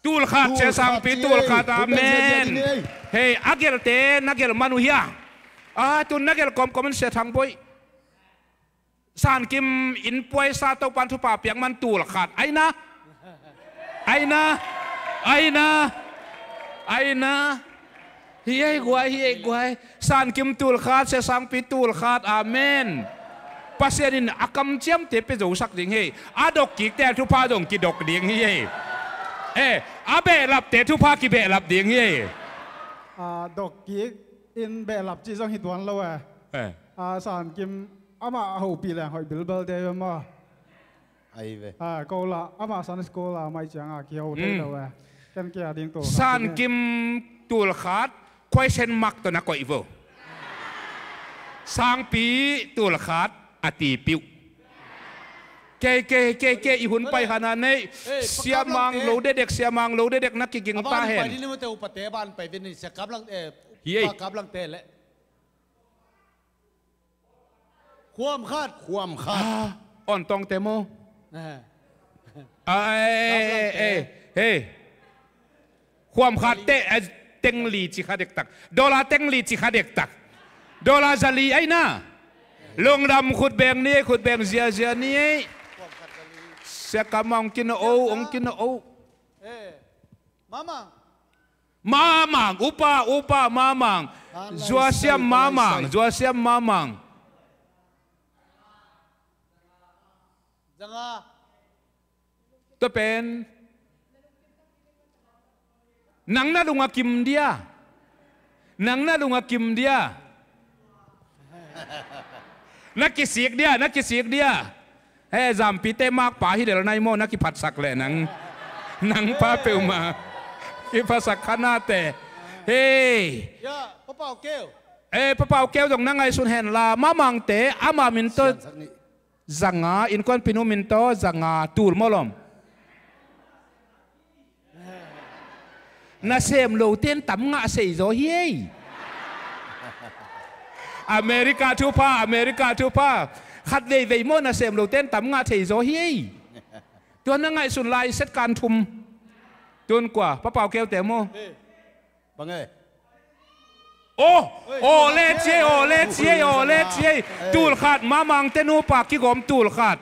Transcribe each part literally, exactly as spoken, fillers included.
Tulkhat, Sia Sangpi, tulkhat, amen. Hei, a gelhte na gelh man uh hia? A, tun na gelh kawmkawm in, Sia Thang Bawi. Sankim in puaisa Topan thupha piak man tulkhat. Aina. Aina. Aina. Aina. Hi ei guai, hi ei guai. Sankim tulkhat, Sia Sangpi tulkhat. Amen. Pasian in a kamciamte pia zosak ding hi. A dokkikte a thupha zong kidok ding hi ei. Eh, a behlapte thupha kibehlap ding hi ei. A dokkik in behlap ci zong hi tuan lo eh. Eh. A Sankim amah a hopih leng hoih bilbal te maw. Ai ve. A, ko la, amah Sunday school la mai ciang a kiho thei lo eh. Ken kia ding tulkhat. Sankim tulkhat, question mark tawh na koih vo. Sangpi tulkhat a tipiuh. Kei, kei, kei, kei, i hun pai hana nei. Siamang lo dedek, siamang lo dedek na kiging ta hen. Hi ei. Khuam khat. Khuam khat. Ah, on tawngte maw? Ah, eh, eh, eh, eh. Khuam khat te, eh, teng li ci kha dektak. Dollar teng li ci kha dektak. Dollar za li aina. Lungdam, khut beng ni ei, khut beng ziazia ni ei. Sia Kam, hong kino o, hong kino o. Mamang. Mamang, upa, upa, Mamang. Zuasiam Mamang, Zuasiam Mamang. Zanga. Tua pen. Nang na lung a kim dia. Nang na lung a kim dia. Na kisik dia, na kisik dia. He, zampite makpa hi lel nai maw, na kiphatsak leh nang. Nang pa peuhmah. Kiphatsak khanate. Hei. Ya, Pa Pau Keu. Eh, Pa Pau Keu zong na ngaihsun hen la, Mamangte, ama min tawh zanga, innkuanpinu min tawh zanga, tul maw lom. Nasem lote in tam ngah sei zaw hi ei. America thupha, America thupha. Khat veivei maw nasem lote in tam ngah thei zaw hi ei. Tua na ngaihsun lai set kan thum. Tun kua, Pa Pau Keute maw? Bang e. Aw, aw le ci ei, aw le ci ei, aw le ci ei. Tulkhat, Mamangte nupa kigawm tulkhat.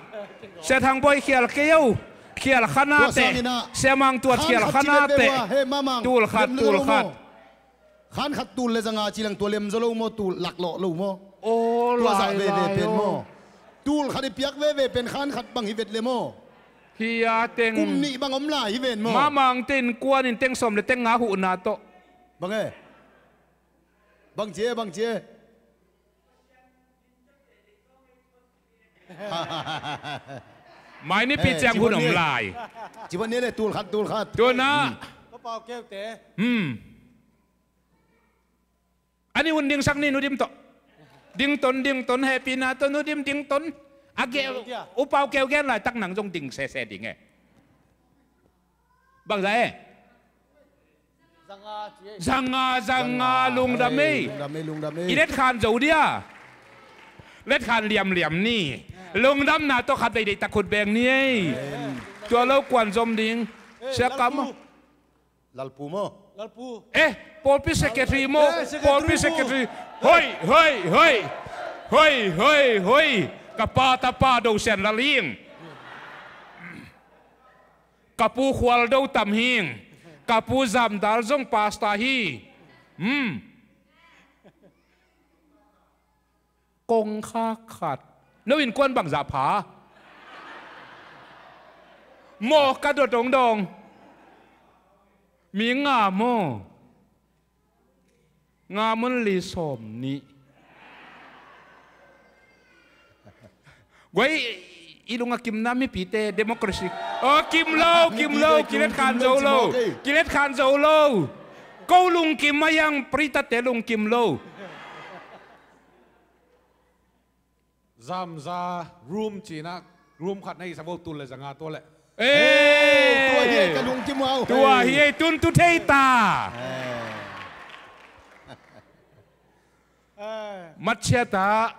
Sia Thang Bawi khial kei o. Khial khanate. Sia Mang Tuat khial khanate. Tulkhat, tulkhat. Khan khat tul le zanga ci leng tua lem zaw lo maw, tul laklawh lo maw? Tua zah veve pen maw? Tulkhat i piak veve pen khan khat bang hi vet le maw? Hi a teng. Kum nih bang om lai hi ven maw? Mamangte innkuan in teng sawm le teng nga huhna tawh. Bang e? Bang ci e, bang ci e? Mai nipi ciang hun om lai. Ci ban ni le, tulkhat, tulkhat. Tuna. Pa Pau Keute. Hmm. A nih un dingsak ni, Nu Dim tawh. Ding ton, ding ton, hehpihna tawh Nu Dim ding ton. A ge, U Pau Keu gen laitak nang zong ding sese ding e. Bang za e? Zanga, zanga, lungdam ei. Lungdam ei, lungdam ei. I letkhan zo dia. Letkhan liamliam ni. Lungdamna tawh khat vei deihtak khut beng ni ei. Tua lo kuan zom ding. Sia Kam. Lalpu maw? Lalpu. Eh, pawlpi secretary maw? Pawlpi secretary. Hoi, hoi, hoi. Hoi, hoi, hoi. Ka pa tapa Do Sian Lal hing. Ka pu Khual Do Tam hing. Ka pu Zam Dal zong pastor hi. Hmm. Kongkhak khat. No innkuan bangzah pha? Maw ka dot dongdong. Mi nga maw? Nga mun li sawm nih. Guai, i lung a kimna mipite democracy. Oh, kim lo, kim lo, kilet khan zo lo. Kilet khan zo lo. Ko lungkim a hiang, pritate lungkim lo. Zamza room cina, room khat na hihsa vo, tul le zanga tua le. Eh, tua hi ei ka lungkim uh. Tua hi ei, tun tu thei ta. Matchia ta,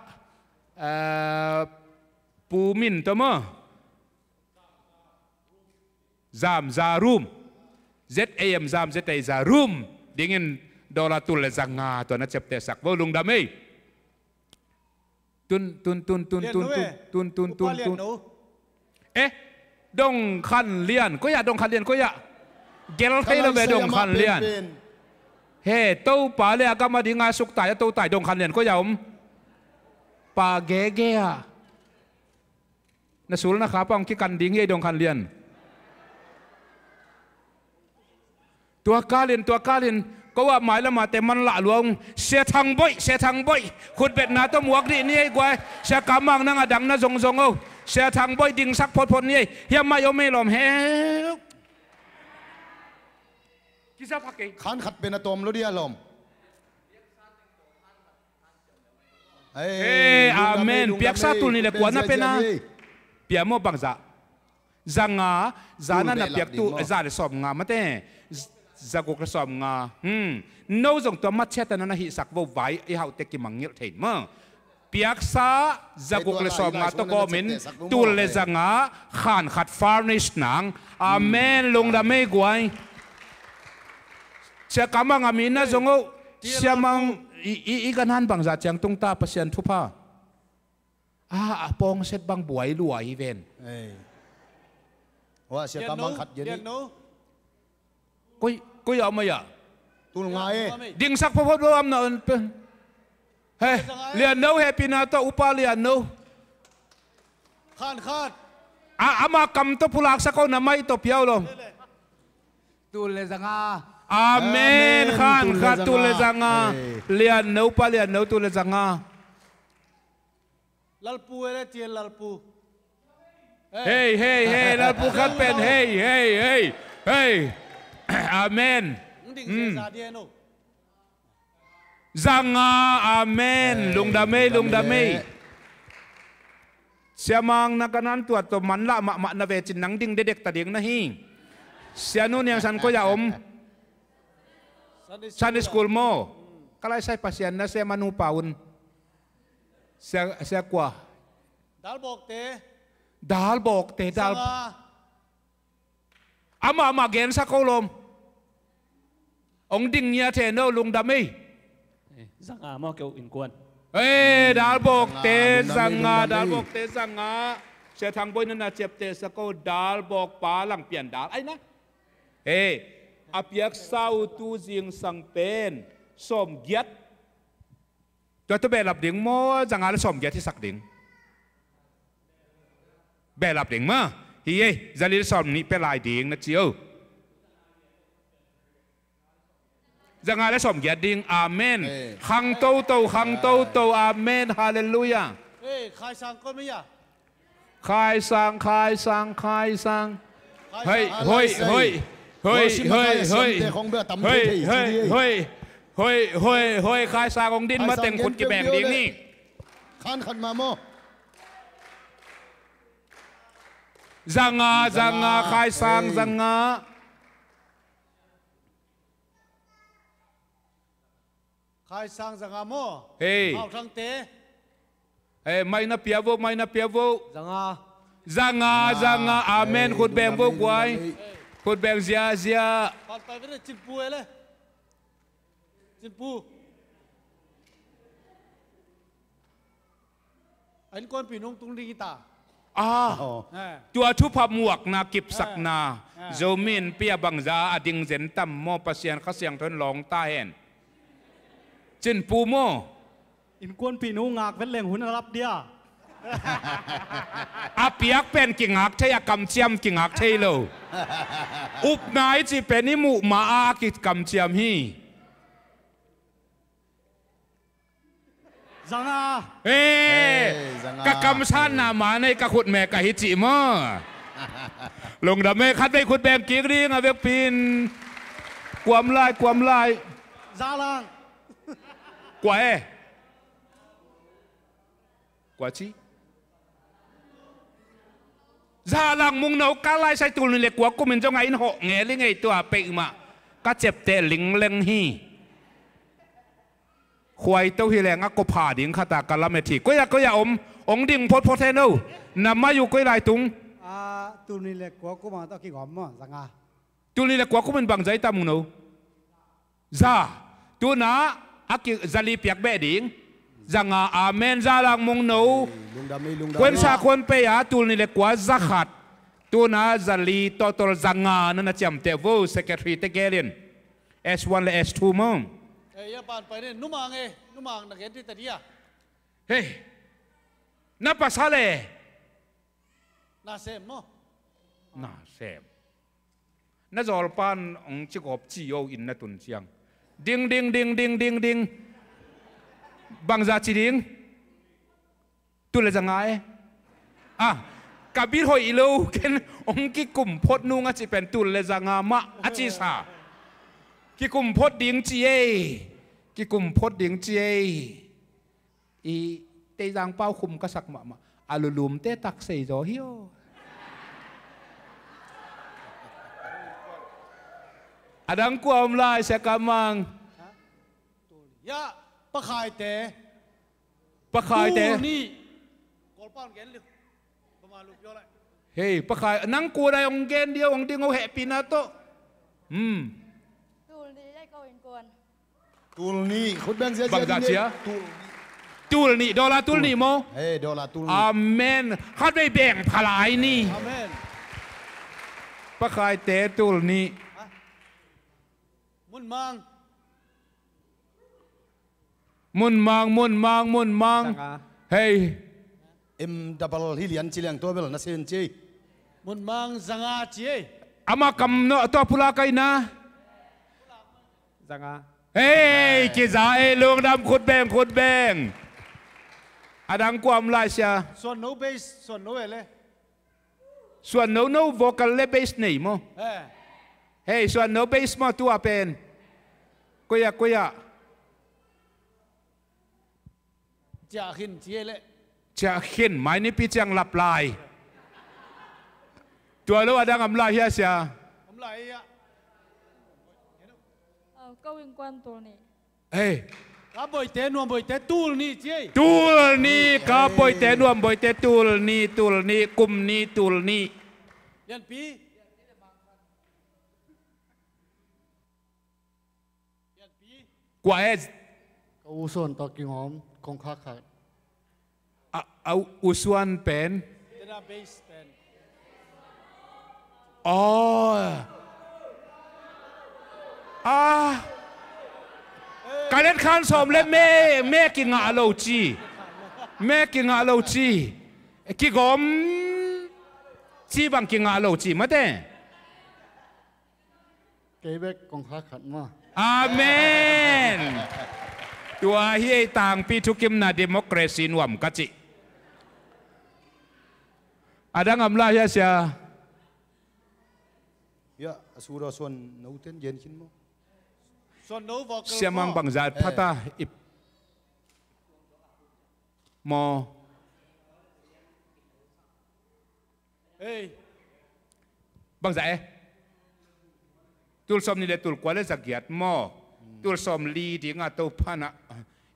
eh, Pu Min tawh maw? Zamza room. Z A M zam, Z A za room dingin dollar tul le zanga tua na ciaptehsak vo, lungdam ei. Tun, tun, tun, tun, tun, tun, tun, tun, tun, tun. Eh, Dong Khan Lian, koi ah Dong Khan Lian, koi ah? Gel thei lo ve Dong Khan Lian. He, Topa le a gam a dinga suktai a totai Dong Khan Lian koi ah om? Pa gege ah. Na sul na khap a hong kikan ding hi ei Dong Khan Lian. Tua kalin, tua kalin, ko ah mailam a te man lah lua ung. Sia Thang Boih, Sia Thang Boih, khutbetna tawh muak dih ni ei guai. Sia Kam Mang nang a dang na zongzong o. Sia Thang Boih dingsak photphot ni ei. Hiam mai om ei lawm he. Kizap a kei. Khan khat pen a tawm lo dia lawm. Amen. Piaksa tul nih le kua na pen a? Pia maw bangzah? Zanga, zana na piak tu za le sawm nga mate. Za guk le sawm nga. No zong tua matchiat a na na hihsak vo vai i hauh tek kimangngilh thei maw. Piaksa za guk le sawm nga tawh kawmin tul le zanga khan khat furnish nang. Amen. Lungdam ei guai. Sia Kam Mang a mi na zong o. Sia Mang i, i, i ganhan bangzah ciang tung ta Pasian thupha. A, a pawngset bang buai lua hi ven. Ei. Wa, Sia Kam Mang khat gen. Koi, koi a mai ah. Tul nga e. Dingsak phawphawt lo am na on pen. He, Lian No, he pina tawh upa Lian No. Khan khat. A, ama kam tawh pulaksak o na mai tawh piau lo. Tul le zanga. Amen. Khan khat tul le zanga. Lian No, pa Lian No tul le zanga. Lalpu e le, Tian Lalpu. Hei, hei, hei, Lalpu khat pen, hei, hei, hei, hei. Amen. Zanga, amen. Lungdam ei, lungdam ei. Sia Mang na ka nan tuat tawh man lah mahmah na ve cin nang ding dedek ta ding na hi. Sia Nu Niang San koi ah om? Sunday school maw? Ka lai sai Pasian na sia manu pa un. Sia, sia kua? Dalbawkte. Dalbawkte, dal. Ama, ama gensak ko lawm. Ong ding ngia the no, lungdam ei. Zanga maw keu innkuan. Ei, dalbawkte zanga, dalbawkte zanga. Sia Thang Boih na na ciaptehsak ko, dalbawk pa lang pian dal ai na. Ei, a piaksa uh tu zingsang pen sawmgiat. Tua tawh behlap ding maw, zanga le sawmgiat hisak ding? Behlap ding maw? Hi ei, zali le sawmnih pia lai ding na ci o. Zanga le sawmgiat ding, amen. Khang toto, khang toto, amen, halleluiah. Ei, Khai Sang koi mei a? Khai Sang, Khai Sang, Khai Sang. Hei, hoi, hoi. Hoi, hoi, hoi. Hoi, hoi, hoi. Hoi, hoi, hoi. Khai Sang hong din mateng khut kibeng ding hi. Khan khat mah maw? Zanga, zanga, Khai Sang, zanga. Khai Sang zanga maw? Hei. Hau Thangte. Hei, mai na pia vo, mai na pia vo. Zanga. Zanga, zanga, amen. Khut beng vo guai. Khut beng ziazia. Pan pai vele Cinpu ele. Cinpu. A innkuanpih nung tung ding hi ta. Ah, tua thupha muakna, kipsakna, Zomi innpi a bangza a ding zen tam maw, Pasian Kha Siangtho in lawng ta hen. Cinpu maw? Innkuanpih nu ngak vet leng hun a lap dia. A piak pen kingak thei, a kamciam kingak thei lo. Upna i cih pen i muh ma a kikamciam hi. Zanga. Ka kamsanna ma nei ka khut mek ahi cih maw? Lungdam e, khat vei khut beng kik ding a vekpi in. Kuam lai, kuam lai. Zalang. Kua e? Kua ci? Zalang Mungno ka lai sai tul nih le kua kumin zong a in hawh ngel i ngei tua peih mah ka cepteh lingleng hi. Khuaito hi leng a kua pha ding khata ka lamet hi. Koi-ah, koi-ah om, ong ding photphot hen o. Na mai uh koi lai tung? A, tul nih le kua kuma tawh kigawm maw, zanga. Tul nih le kua kum in bangzah i tam, Mung No? Za. Tu-in ah a ki, za li piak beh ding. Za nga, amen. Za lang, Mung No. Ei, lungdam ei, lungdam ei. Khuansa khuan pei a, tul nih le kua za khat. Tu-in ah za li, total za nga na na ciamteh vo, secretary te gel in. S one le S two maw. Ei, ya pan pai ni, numang e, numang na gen ding ta dia. Hei. Na pasal e. Na sem maw. Na sem. Na zawlpa'n hong ci gawp ci o, inn na tun ciang. Ding, ding, ding, ding, ding, ding. Bangzah ci ding? Tul le za nga e. Ah, ka bit hoih lo, ken hong kikum phot nung a cih pen tul le za nga mah a cihsa. Kikum phot ding ci ei. Kikum phot ding ci ei. I Teizang pau khum ka sak mahmah. A lulumte tak sei zaw hi aw. A dang kua om lai, Sia Kam Mang? Ya, Pakhaite. Pakhaite. Tul nih. Kawlpau gen liu. Bama lu pio lai. Hei, Pakhai, nang kua dai hong gen dia, hong ding o, hehpihna tawh. Hmm. Tul nih, ei ko innkuan. Tul nih, khut beng zia, zia. Bangzah ci a? Tul nih. Tul nih, dollar tul nih maw? Hei, dollar tul nih. Amen. Khat vei beng pha lai ni. Amen. Pakhaite tul nih. Ha? Mun Mang. Mun Mang, Mun Mang, Mun Mang. Za nga. Hei. M double hi lian ci leng tua bel na sen ci ei. Mun Mang za nga ci ei. Amah kam no, tua pulak a ina. Za nga. Hei, kiza ei, lungdam, khut beng, khut beng. A dang kua om lai, Sia? Suan No bass, Suan No e le. Suan No, no vocal le bass nei maw? Eh. Hei, Suan No bass maw tua pen? Koi ah, koi ah? Ciah Khin ci ei le. Ciah Khin, mai nipi ciang lap lai. Tua lo a dang om lai hia, Sia? Om lai hia. Aw, ko innkuan tul nih. Hei. Ka Boite, Nuam Boite, tul nih ci ei. Tul nih, ka Boite, Nuam Boite, tul nih, tul nih, kum nih, tul nih. Lianpi. Lianpi. Kua e? Ka U Suan tawh kingawm, kongkhak khat. A, a, U Suan pen? Tena bass pen. Oh. Ah. Ka letkhan sawm le me, me kingah lo ci. Me kingah lo ci. Kigawm ci bang kingah lo ci mate. Kei bek kongkhak khat maw. Amen. Tua hi ei tangpi thukimna, democracy nuam ka cih. A dang om lai hia, Sia? Ya, a sura Suan No ten gen khin maw. Suan No vocal maw. Sia Mang bangzah pha ta i maw. Ei. Bangzah e? Tul sawm nih le tul kua le za giat maw? Tul sawm li ding a, Topa'n a,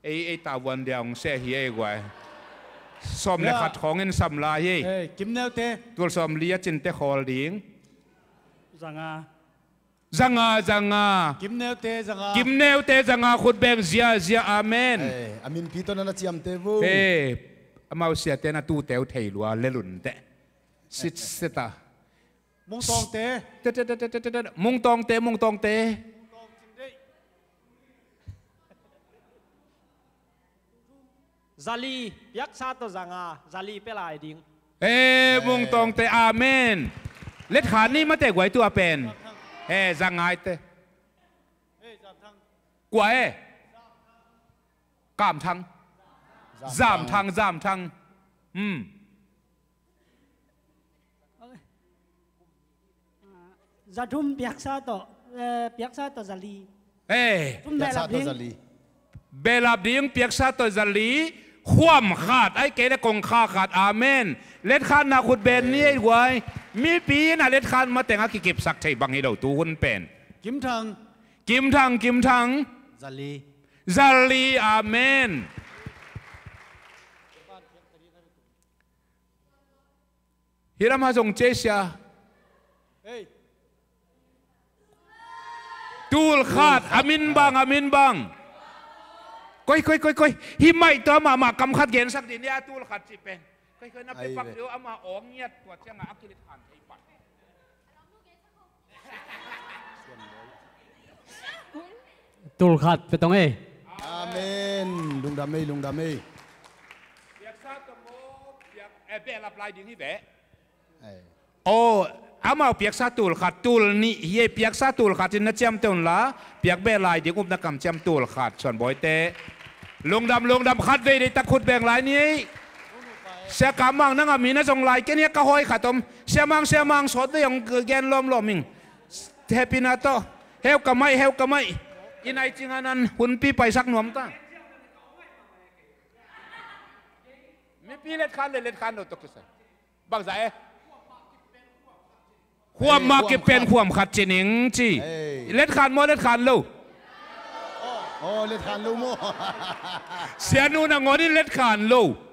ei, ei tavuan dia hong seh hi ei guai. Sawm le khat khawng in sam lai hi. Ei, Kim Neute. Tul sawm li a cin te khawl ding. Za nga. Za nga, za nga. Kim Neute za nga. Kim Neute za nga, khut beng zia, zia, amen. Eh, a minpi tawh na na ciamteh vo. Eh, amau siate na tute uh thei lua lel un teh. Sit seta. Mungtawngte. Te, te, te. Mungtawngte, Mungtawngte. Za li, piaksa tawh za nga, za li pia lai ding. Eh, Mungtawngte, amen. Letkhan ni mate guai tua pen. Eh, za nga i te. Kua e? Kamthang. Zamthang, Zamthang. Hmm. Za thum piaksa tawh, eh, piaksa tawh za li. Eh. Thum piaksa behlap tawh ding. Za li. Behlap ding, piaksa tawh za li, khuam khat, ahih kei leh kongkhak khat, amen. Letkhanna khut beng ni ei guai. Mipi in a letkhan mateng a kikipsak thei bang hi lo tu hun pen. Kim Thang. Kim Thang, Kim Thang. Za li. Za li, amen. Hi lam ah zong ci ei sia. Hei. Tul khat, a min bang, a min bang. Koi, koi, koi, koi. Hih mic tawh amah mah kam khat gensak dih ni a, tul khat cih pen. Koi, koi, na pe pak lio, amah awng ngiat tua ciangah a kilet han thei pan. Tul khat pe tong ei. Amen. Lungdam ei, lungdam ei. Piaksa tawh maw, piak, eh, behlap lai ding hi ve. Aw, amau piaksa tul khat, tul nih hi ei, piaksa tul khat in na ciamteh unla, piak beh lai ding upna kamciam tul khat, Suan Bawite. Lungdam, lungdam, khat vei deihtak khut beng lai ni ei. Sia Kam Mang, nang a mi na zong lai, ken hiah ka hawi khat om. Sia Mang, Sia Mang, sawt vei hong gen lawmlawm ing. Hehpihna tawh. Heu ka maih, heu ka maih. I nai cing a nan hunpi paisak nuam ta. Mipi letkhan le letkhan lo tawh kisai. Bangzah e? Khuam mah kip pen khuam khat ci ning ci. Letkhan maw, letkhan lo? Aw, letkhan lo maw? Sianu nangawn in letkhan lo.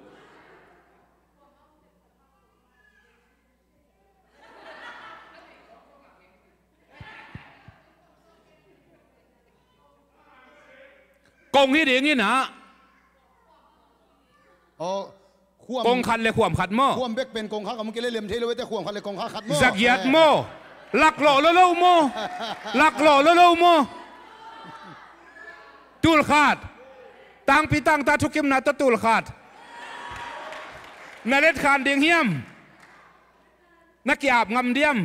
Kong hi ding in ah. Aw, khuam, kong khat le khuam khat maw? Khuam bek pen kong kha khat maw, kei le lem thei lo, ete khuam khat le kong kha khat maw? Zagiat maw? Laklawh lo lo maw? Laklawh lo lo maw? Tul khat. Tangpi tangta thukimna tawh tul khat. Na letkhan ding hiam? Na ki-ap ngam diam?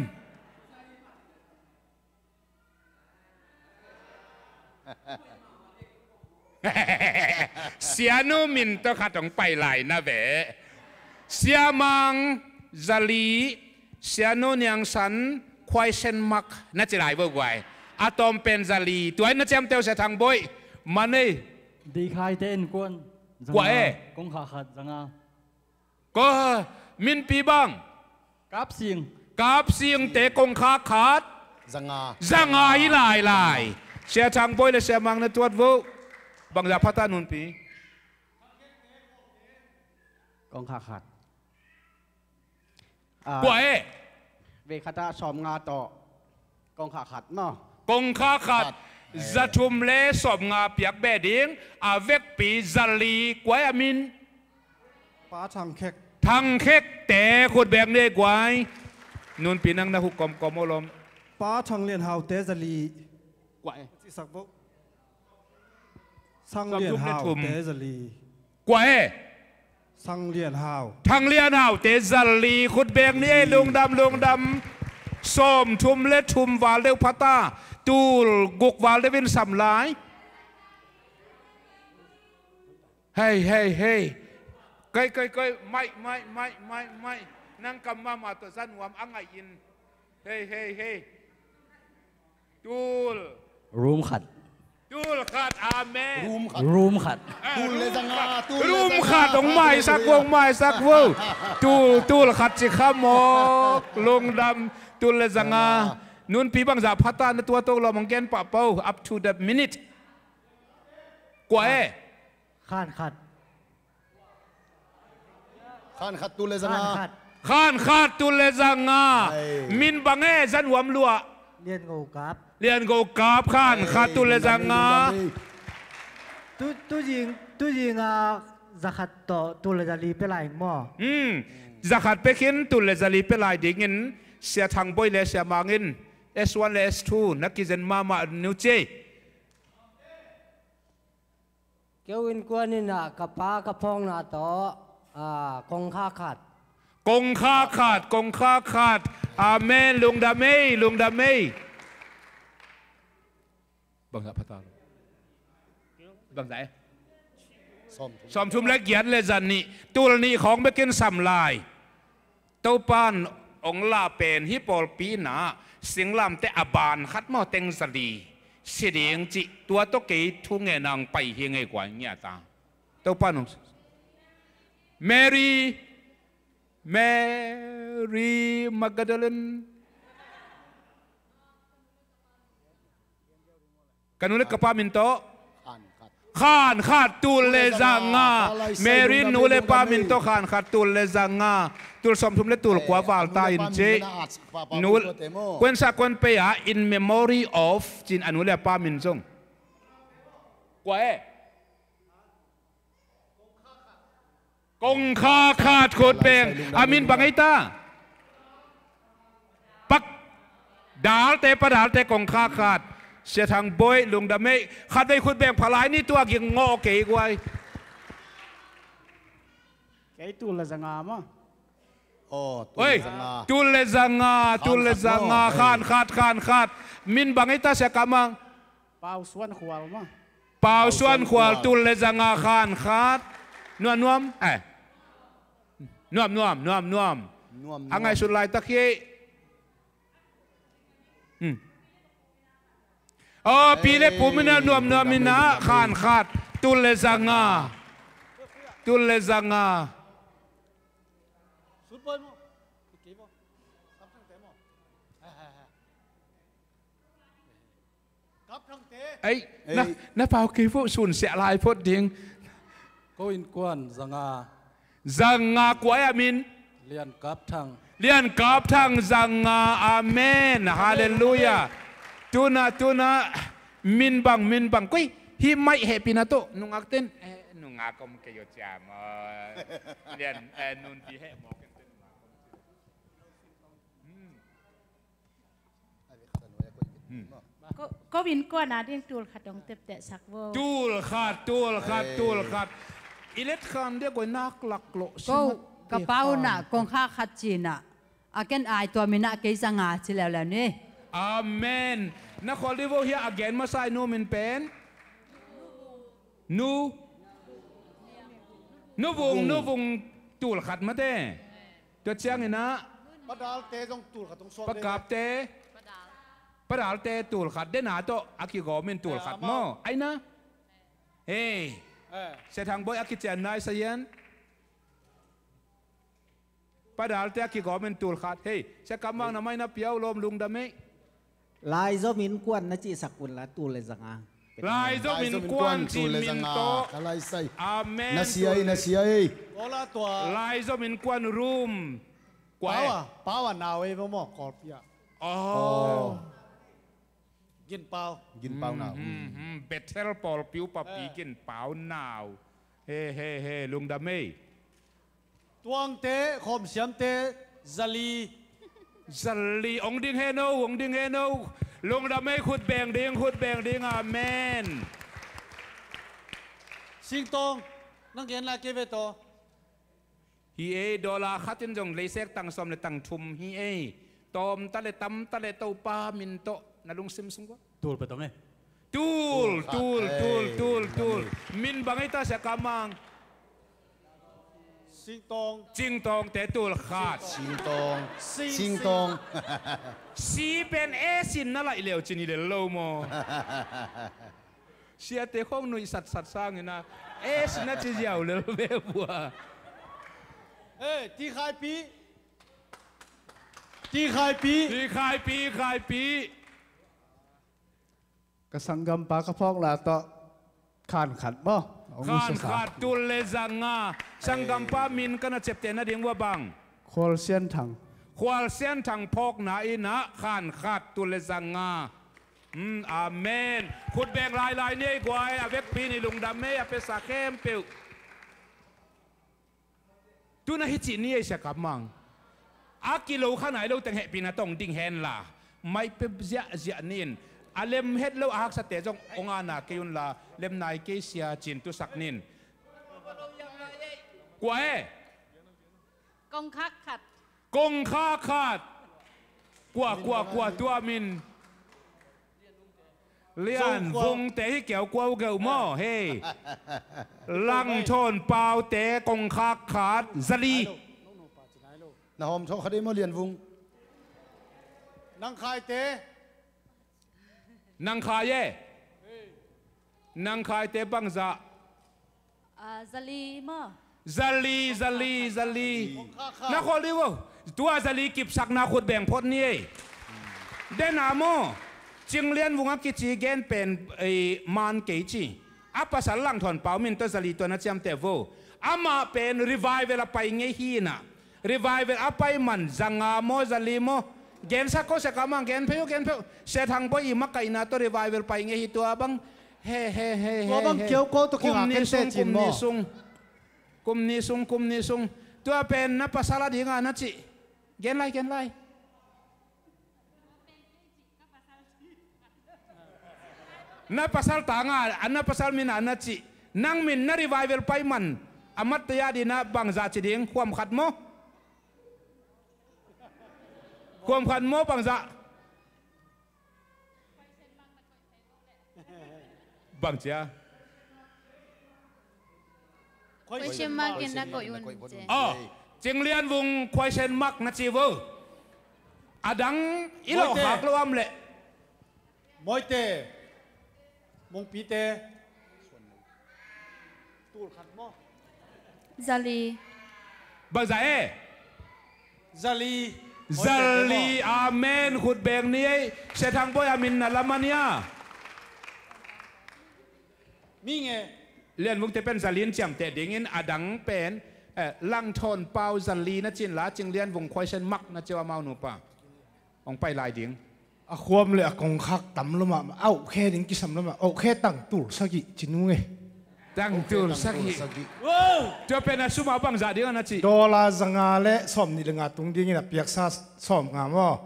Sianu min tawh khat hong pai lai na ve. Sia Mang, zali, Sianu Niang San, khuaisen mak na ci lai vo guai. A tawm pen zali, tua in na ciamteh uh Sia Thang Bawi. Man ei. Dikhaite innkuan. Kua e? Kong kha khat, zanga. Ko, minpi bang? Kapsing. Kapsingte kong kha khat. Zanga. Zanga hi lai lai. Sia Thang Bawi le Sia Mang na tuat vo. Bangzah pha ta nunpi? Kong kha khat. Ah, kua e? Vei khat ah sawmnga tawh. Kong kha khat maw? Kong kha khat. Khat. Za thum le sawmnga piak beh ding. A vekpi zali, kua e a min? Pa Thang Khek. Thang Khek te khut beng ni ei guai. Nunpi nang na huk kawmkawm aw lawm. Pa Thang Lian Hau te zali. Kua e? Cisak vo. Sang Lian Hau te zali. Kua e? Sang Lian Hau. Thang Lian Hau te zali khut beng ni ei, lungdam, lungdam. Sawm thum le thum val deuh pha ta. Tul guk val deuh in sam lai. Hei, hei, hei. Kei, kei, kei. Mai, mai, mai, mai, mai. Nang kam mahmah tawh za nuam a ngaih in. Hei, hei, hei. Tul. Room khat. Tul khat, amen. Room khat. Room khat. Ah, tul le zanga, tul le zanga. Room khat, hong maisak vo, hong maisak vo. Tul, tul khat ci kha mawk, lungdam, tul le zanga. Ah. Nunpi bangzah pha ta na tua tawh lawm hong gen pahpah o, up to the minute. Kua e? Khan khat. Khan khat tul le zanga. Khan khat. Khan khat tul le zanga. Ai. Min bang e, za nuam lua. Lian Ngo Kap. Lian Ngo Kap, khan khat tul le zanga. Ai, lungdam ei, lungdam ei. Tu, tu zing, tu zing a za khat tawh tul le zali pia lai maw? Hmm. Za khat pia khin tul le zali pia lai dingin Sia Thang Bawi le Sia Mang in S one le S two na kizen mahmah ni uh ci ei. Keu innkuan in ah ka pa ka phawkna tawh, ah, kong kha khat. Kong kha khat, kong kha khat. Amen. Lungdam ei, lungdam ei. Bangzah pha ta lo? Bangzah e? Sawm thum. Sawm thum le giat le za nih. Tul nih khawng bekin sam lai. Topa'n hong lah pen hih pawlpi in ah singlamteh a ban khat maw, teng zali si ding cih tua tawh kei thu ngen a hong pai hi ing ei guai, ngiat a. Topa'n hong, Mary, Mary Magdalene. Ka nu le ka pa min tawh. Khan khat. Khan khat, tul le za nga. Mary nu le pa min tawh khan khat, tul le za nga. Tul sawmthum le tul kua val ta in ci. Nu, kuan sa kuan pei a, in memory of, cin a nu le pa min zong. Kua e? Kongkhak khat khut beng. A min bang ei ta? Pak. Dalte, Pa Dalte, kongkhak khat. Sia Thang Bawi, lungdam ei. Khat vei khut beng pha lai ni, tua ging ngawh kei guai. Kei tul le za nga maw. Aw, tul le za nga. Tul le za nga, tul le za nga. Khan khat, khan khat. Min bang ei ta, Sia Kam Mang? Pau Suan Khual maw. Pau Suan Khual, tul le za nga, khan khat. Nuam nuam. Eh. Nuam nuam, nuam nuam. A ngaihsut laitak hi. Hmm. Aw, pi le pu min a nuam nuam in a, khan khat. Tul le za nga. Tul le za nga. Ei, na, na pau kei phot, sun siah lai phot ding. Ko innkuan za nga. Za nga, kua ei a min? Lian Kap Thang. Lian Kap Thang, za nga, amen, halleluiah. Tuna, tuna, min bang, min bang. Koi, hih maih hehpihna tawh nungak ten. Eh, nungak om kei uh ciam. Lian, eh, nunpi heh mawk en ten nungak om. Hmm. Ko, ko innkuan a ding tul khat hong teptehsak vo. Tul khat, tul khat, tul khat. I let khan dia koi nak lak lo. Ko, ka pau na kongkhak khat cina. A ken ai tua min a kei za nga ci leuleu ni. Amen. Na khol di vo hia a gen masa i nu min pen? Nu. Nu Vung, Nu Vung tul khat mate. Tua ciangin ah Pa Dalte zong tul khat hong suak. Pa Kapte. Pa Dalte tul khat. Dena tawh a kigawm in tul khat maw? Aina. Hei. Sia Thang Bawi a kician nai sa yan. Pa Dalte a kigawm in tul khat. Hei, Sia Kam Mang, na mai na piau lawm, lungdam ei. Laizom innkuan na cihsak unla tul le za nga. Laizom innkuan cih min tawh. Amen. Na sia ei, na sia ei. Laizom innkuan room. Kua e? Pau a, pau a nau ei maw, Kawlpi a. Aw. Gin Pau. Gin Pau nau. Bethel pawlpi upapi Gin Pau nau. He, he, he, lungdam ei. Tuangte, Khawm Siamte, zali. Zali, ong ding hen o, ong ding hen o. Lungdam ei, khut beng ding, khut beng ding, amen. Singtawng, nang gen lai kei ve taw. Hi ei, dollar khat in zong leisek tang sawm le tang thum hi ei. Tawm ta le tam ta le Topa min tawh na lungsim sung kua. Tul pe tong e. Tul, tul, tul, tul, tul. Min bang ei ta Sia Kam Mang? Singtawng. Singtawngte tul khat. Singtawng. Sing, Singtawng. Si pen e sin na laih leu cin hi lel lo maw? Siate khong nuih satsat sangin a e sin na ci ziau lel ve bua. Ei, ti khaipi. Ti khaipi. Ti khaipi, khaipi. Ka sanggampa ka phawkna tawh khan khat maw? Khan khat, tul le za nga. Sanggampa min ka na ciapteh nading uh a bang? Khual Sian Thang. Khual Sian Thang phawkna in ah khan khat, tul le za nga. Hmm, amen. Khut beng lailai ni ei guai, a vekpi ni lungdam ei, a pesa khempeuh. Tuna hi cih ni ei Sia Kam Mang. A kilo kha nai lo teng hehpihna tawh ong ding henla, mai pia ziahziah ni in. A lem het lo a haksate zong ong ana kei unla, lem nai kei sia cin tusak ni in. Kua e? Kongkhak khat. Kongkhak khat. Kua, kua, kua tua min? Lian Vungte hi keu kua uh geuh maw? Hei. Langthawn Paute kongkhak khat, zali. Na hawm thawh khat ei maw, Lian Vung? Nang Khaite. Nang Khai e. Nang Khaite bangzah? Ah, zali maw? Zali, zali, zali. Na khol dih uh. Tua zali kipsakna khut beng phot ni ei. Dena maw? Cing Lian Vung a kici gen pen, eh, man kei ci. A pasal Langthawn Pau min tawh Zali tua na ciamteh vo. Amah pen revival a pai ngei hi na. Revival a pai man, za nga maw, za li maw. Gensak ko sia ka mang, gen phei uh, gen phei uh. Sia Thang Bawi i makaihna tawh revival pai ngei hi tua bang. He, he, he, he, he. Tua bang kiau ko tawh kingak kei te cin maw. Kum ni sung, kum ni sung, kum ni sung. Tua pen na pasal a dinga na cih. Gen lai, gen lai. Na pasal tanga, a na pasal mina na cih. Nang min na revival pai man. A mat taya dina bangza ci ding, khuam khat maw? Khuam khat maw bangza? Bang cia? Question mark in na koih un ci. Oh, Cing Lian Vung question mark na ci vo. A dang i lo khak lo am leh. Mawite. Mungpite. Tul khat maw? Zali. Bangza e? Zali. Zali, amen. Khut beng ni ei. Sia Thang Bawi a min na lam a nia. Mi nge. Lian Vungte pen Zali in ciamteh dingin a dang pen, eh, Langthawn Pau Zali na cin la, Cing Lian Vung question mark na ci uh amau nupa. Hong pai lai ding. A khuam le a kongkhak tam lo mah, a ohkhe ding kisam lo mah, ohkhe tang tul sagih ci nung e. Tang tul sagih. Tua pen a sum a bangza ding a na cih. Dollar za nga le sawm nih le nga tung dingin a piaksa sawm nga maw.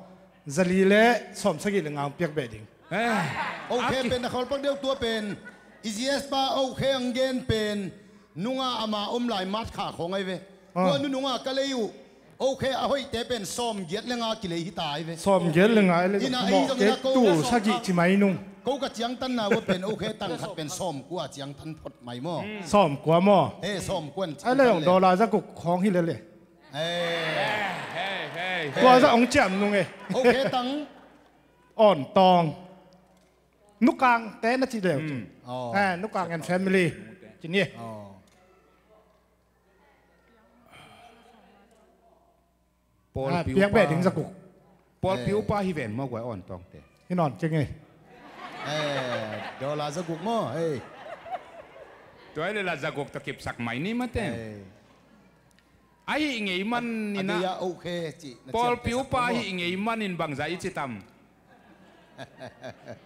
Zali le sawm sagih le nga hong piak beh ding. Eh, ohkhe pen a khawl pak deuh tua pen. I G S pa ohkhe ang gen pen. Nunga ama om lai mat kha khawng ai ve. Tua nu nunga ka lei uh. Ohkhe a hoihte pen sawm giat le nga kilei hi ta ai ve. Sawm giat le nga ai le ina ei zong ina ko tul sagih ci mai nung. Ko ka ciangtanna uh a pen ohkhe tang khat pen sawm kua ciangtan phot mai maw. Sawm kua maw? He, sawm kuan ai le zong dollar za guk khawng hi le le. He. Tua za ong ciam nung e. Ohkhe tang. On tawng. Nukang te na ci deuh. Nukang and family. Ci ni. Paul piak beh ding za guk. Paul piu pa hi ven maw guai on tawng te. Hi nawn cing e. Dollar za guk maw. Tua le la za guk ta kipsak mai ni mate. Ahi ngei man ina. Paul piu pa ahi ngei man in bangza i ci tam.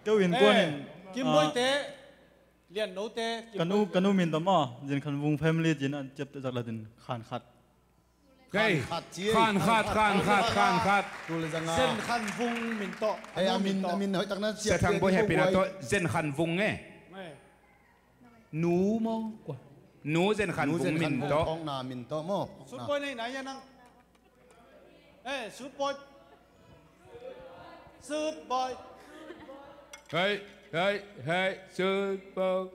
Keu in kuan in. Kim Boy te. Lian no te. Kanu, kanu min tam a. Zin Khan Vung family zin an cep te zak la din khan khat. Khan khat ci. Khan khat, khan khat, khan khat. Tul le zanga. Zin Khan Vung min tawh. Hei, a min, a min hoih tak na. Sia Thang Bawi happy na tawh Zin Khan Vung e. Nu maw? Nu Zen Khan Vung min tawh. Phawkna min tawh maw? Sut Boy nei nai hian ang. Eh, Sut Boy. Sut Boy. Hei, hei, hei, Sut Boy.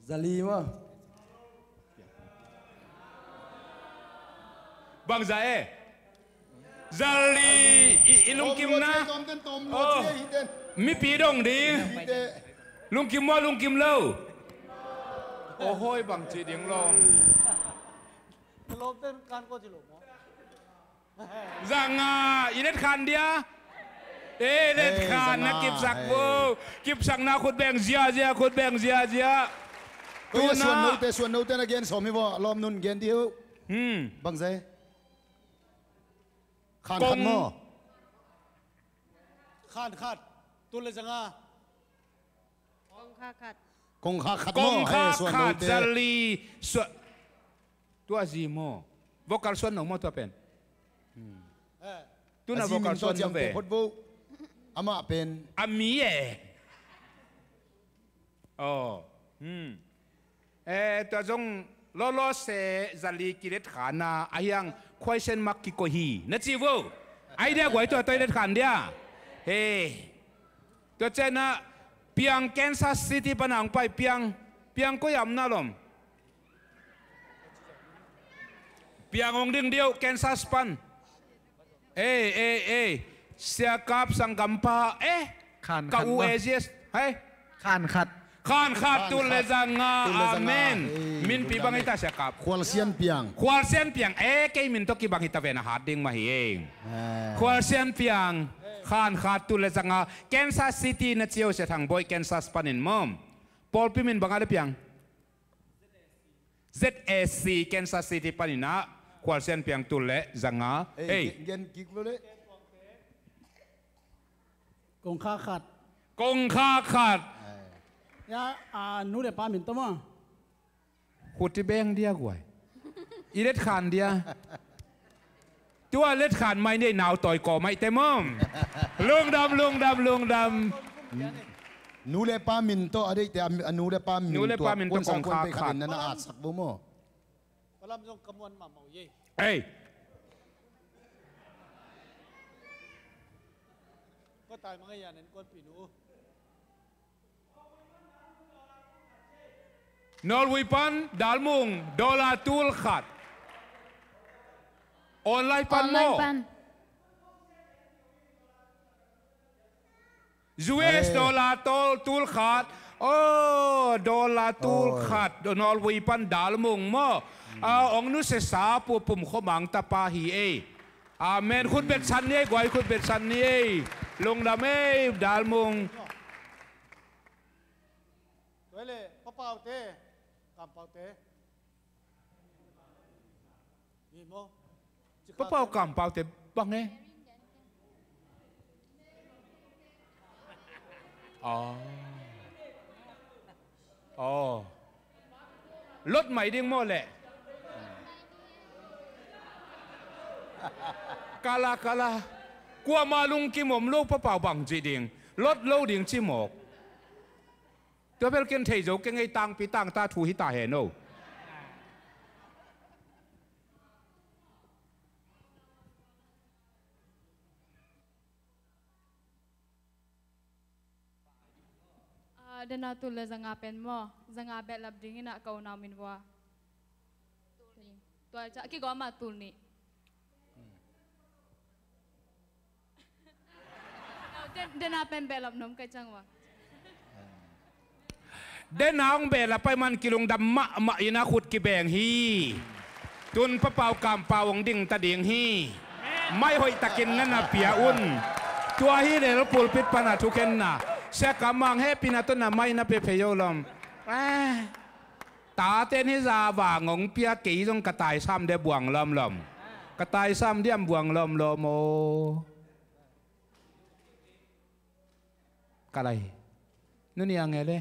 Zali maw? Bangza e. Zali i, i lungkim na. Mipi dong ding. Lungkim maw, lungkim lo. Aw hoi bang ci ding lawm. Zanga i let khan dia. E let khan na kipsak vo. Kipsakna khut beng ziazia, khut beng ziazia. Tuna suan note, suan note na gen sawm hi vo. Lawm nun gen dih uh. Bangza e. Khan khat maw? Khan khat. Tul le zanga. Kongkha khat. Kongkha khat maw? Kongkha khat, Zali. Tua zi maw? Vocal suan no maw tua pen? Tuna vocal suan no ve. Amah pen a mi e. Aw. Eh, tua zong lawlaw se Zali kilet khana a hiang question mark kikoih hi na ci vo. Ai dia guai tua toilet khan dia. He. Tua cena Piang Kansas City pan ang pai Piang. Piang koi am na lom. Piang ong ding diau Kansas pan. Ei, ei, ei. Siakap sanggampa eh. Ka U A G S. Hei. Khan khat. Khan khat tul le zanga. Amen. Min pi bang hita siakap. Khualsian Piang. Khualsian Piang. Eh, kei min to ki bang hita vena hat ding ma hi eng. Khualsian Piang. Khan khat, tul le zanga. Kansas City na ci uh, Sia Thang Bawi, Kansas panin maw? Pawlpi min bang a le piang? Z A C, Kansas City panin ah khualsian piang, tul le zanga. Ei, ei. Gen, gen kik lo le. Kongkha khat. Kongkha khat. Ya, a, nu le pa min tawh maw? Khuti beng dia guai. I let khan dia. Tua let khan mai nei nau tawi kaw mai te maw. Lungdam, lungdam, lungdam. Nu le pa min tawh a deihte, a nu le pa min tawh, nu le pa min tawh kongkha khat. Nana at sak bo maw? Palam zong ka muan mahmah uh ei. Ei. Ko tai mangei a nen kuan pi nu. Norway pan Dalmung, dollar tul khat. Online pan maw? Online pan. U S dollar tol tul khat. Oh, dollar tul khat. Norway pan Dalmung maw? Ah, ong nusia sa Pu Pum Khua Mang tapa hi ei. Amen. Khut bet san ni ei, guai, khut bet san ni ei. Lungdam ei, Dalmung. Tua le, Pa Pau te, Kam Pau te. Hi maw? Pa Pau Kam Pau te bang e? Oh. Oh. Lot mai ding maw le? Kala, kala. Kuama lungkim om lo, Pa Pau bang ci ding. Lot lo ding ci mawk. Tua bel ken thei zo keng ei, tangpi tangta thu hi ta hen o. Ah, dena tul le zanga pen maw, zanga behlap dingin ah ka unau min vua. Tua ca kigawm ah tul nih. Den, dena pen behlap nuam ka ciang ua. Dena hong behlap pai man kilungdam mahmah in a khut kibeng hi. Tun Pa Pau Kam Pau hong ding ta ding hi. Mai hoih takin na na pia un. Tua hi lel pulpit pana thukhenna. Sia Kam Mang hehpihna tawh na mai na pia phei o lawm. Eh. Taten hi za vang hong pia, kei zong ka taisam dia buang lawmlawm. Ka taisam diam buang lawmlawm aw. Ka lai. Nu Niang e le.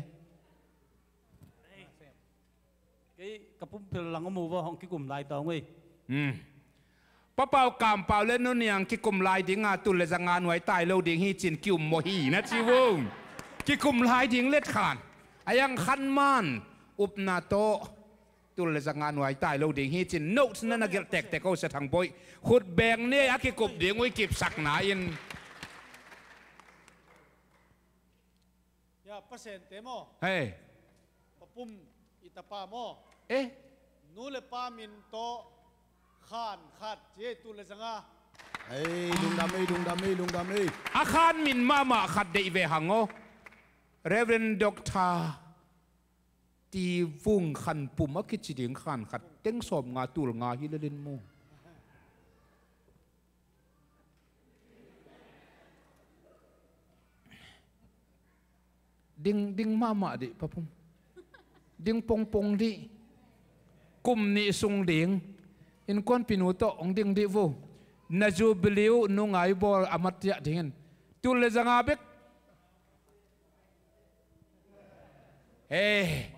Kei ka pumphel lang om uh va, hong kikum lai tawng ei. Hmm. Pa Pau Kam Pau le Nu Niang kikum lai dinga tul le zanga nuai tai lo ding hi cin ki-um maw hi na ci vung. Kikum lai ding let khan. A yang khan man upna tawh tul le zanga nuai tai lo ding hi cin notes na na gelh tektek o Sia Thang Bawi. Khut beng ni a kikup ding uh i kipsakna in. Ya, Pasente maw? Hei. Pa Pum i tapa maw? Eh? Nu le pa min tawh khan khat ci ei, tul le zanga. Ei, lungdam ei, lungdam ei, lungdam ei. A khan min mahmah khat deih ve hang aw. Reverend Doctor Ti Vung Khan Pum a kici ding khan khat teng sawm nga tul nga hi lelin mu. Ding, ding mahmah dih, Pa Pum. Ding pongpong dih. Kum nih sung ding. Innkuanpinu tawh hong ding dih vo. Na jubilee uh nungai bawl a mat tiah dingin. Tul le zanga bek. He,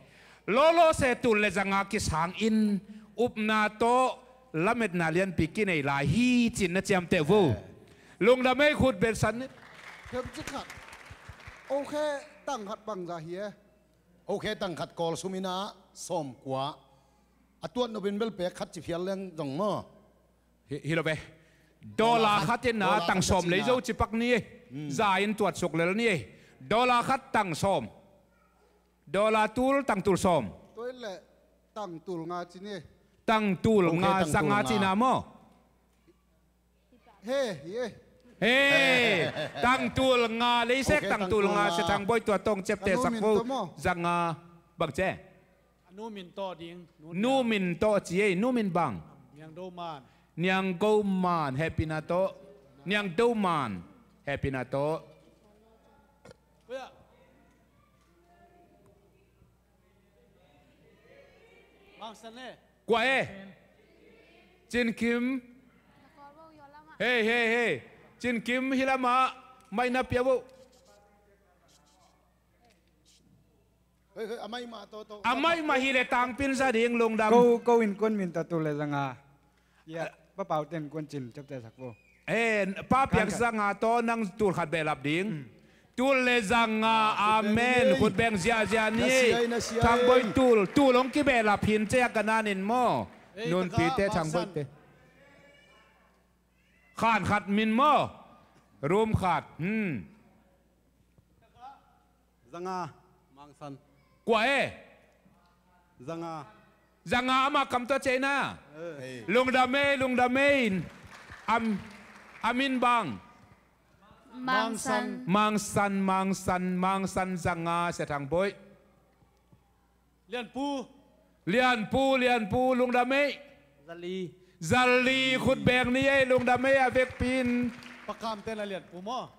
lawlawse tul le zanga kisangin upna tawh lametna lianpi kinei lai hi cin na ciamteh vo. Lungdam ei, khut beng san ni. Themcik khat. Okhe tang khat bangzah hi e? Okhe tang khat Kawl sum in ah sawmkua. A tuat nopin bel pek khat ci phial leng zong maw? Hi, hi lo ve. Dollar khat in ah tang sawm lei zo ci pak ni. Za in tuat suk lel ni. Dollar khat tang sawm. Dollar tul tang tul sawm. Tua in le tang tul nga ci ni. Tang tul nga, zanga ci na maw? He, hi e. He, tang tul nga lei sek, tang tul nga. Sia Thang Bawi tua tawng ciapteh sak vo. Zanga bang ci e? A nu min tawh ding. Nu min tawh ci ei, nu min bang? Niang Do Man. Niang Do Man, hehpihna tawh. Niang Do Man. Hehpihna tawh. Kua e? Cin Kim. Hei, hei, hei. Cin Kim, hih lamah maina pia vo. Hei, hei, amah mah tawh, tawh. Amah mah hi leh tangpi in za ding, lungdam. Ko, ko innkuan min tawh tul le zanga. Ya, Pa Pau te innkuan cin ciaptehsak vo. Eh, Pa Piang zanga tawh nang tul khat behlap ding. Hmm. Tul le zanga, ah, amen. Khut beng ziahziah ni. Na sia ei, na sia ei. Thang Bawi tul, tul hong kibehlap hi in ci a ka nan in maw. Ei, nunpite, Thang Bawi te. Khan khat min maw. Room khat. Hmm. Zanga, Mangsan. Kua e? Zanga. Zanga, amah kam tawh ciah in a. Eh. Lungdam ei, lungdam ei. Am, a min bang? Mangsan. Mangsan, Mangsan, Mangsan zanga, Sia Thang Bawi. Lianpu. Lianpu, Lianpu, lungdam ei. Zali. Zali, khut beng ni ei, lungdam ei, a vekpi in. Pa Kam te na Lianpu maw.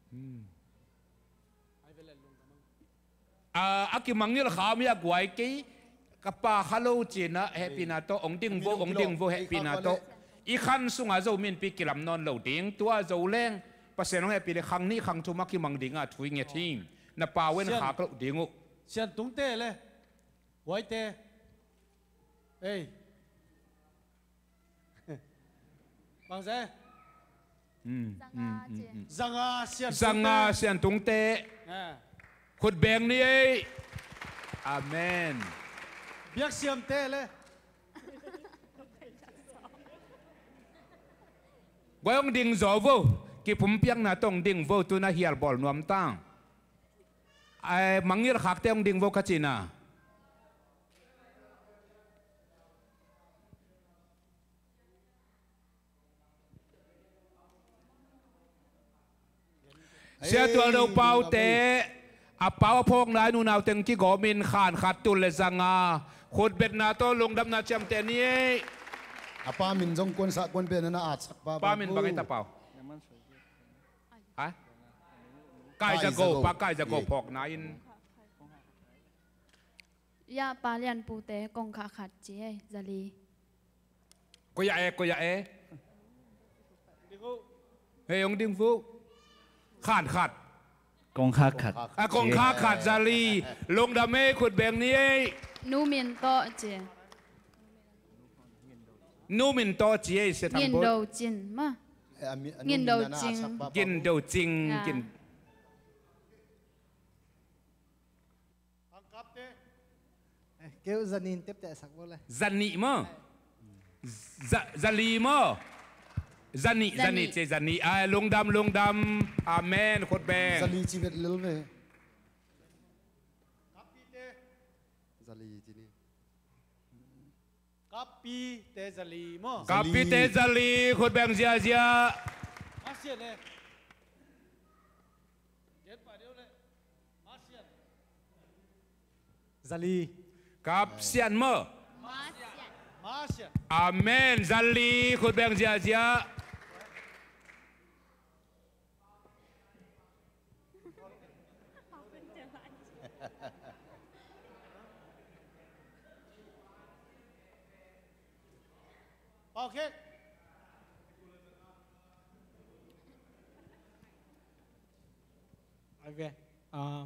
Hmm. A, a kimangngilh kha mi a guai kei, ka pa kha lo ci in a, hehpihna tawh, hong ding vo, hong ding vo, hehpihna tawh. I khan sungah Zo minpi kilam nawn lo ding, tua Zo leng, Pasian hong hehpih leh khang nih khang thum a kimang ding a thu i nget hi. Na pau en khak loh ding uh. Sian Tung te le, Huai te. Ei. Bang se? Hmm, hmm, hmm, hmm. Zanga Sian Tung te. Zanga Sian Tung te. Ah. Khut beng ni ei. Amen. Biak Siam te le. Guai hong ding zaw vo. Kipumpiakna tawh hong ding vo, tu in a hial bawl nuam tang. Ai, mangngilh khakte hong ding vo ka ci in a. Sia Tual Do Pau te, a pau a phawkna in unau teng kigawm in khan khat tul le zanga, khutbetna tawh lungdamna ciamteh ni ei. A pa min zong kuansah kuan pen na atsak pa. Pa min bang ei ta pau? Ha? Kai Za Go, Pa Kai Za Go phawkna in. Ya, Pa Lian Pu te kongkhak khat ci ei, zali. Koya e, koya e. Hei, hong ding fu. Khan khat. Kongkhak khat. A, kongkhak khat, zali. Lungdam ei, khut beng ni ei. Nu min tawh ci. Nu min tawh ci ei, Sia Thang Bawi. Ngin Do Cin, ma. Ngin Do Cing. Ngin Do Cing. Eh, keu zanin tepteh sak bo le. Zanih maw? Za, zali maw? Zanih, zanih, zanih, ci zanih. Ai, lungdam, lungdam. Amen. Khut beng. Zali ci vet lel ve. Zali ci ni. Kappi te zali maw? Kappi te zali, khut beng ziazia. Masian e. Gen pa deuh le. Masian. Zali. Kap Sian maw? Masian. Masian. Amen. Zali, khut beng ziazia. Pau khek. Ai ve. Ah.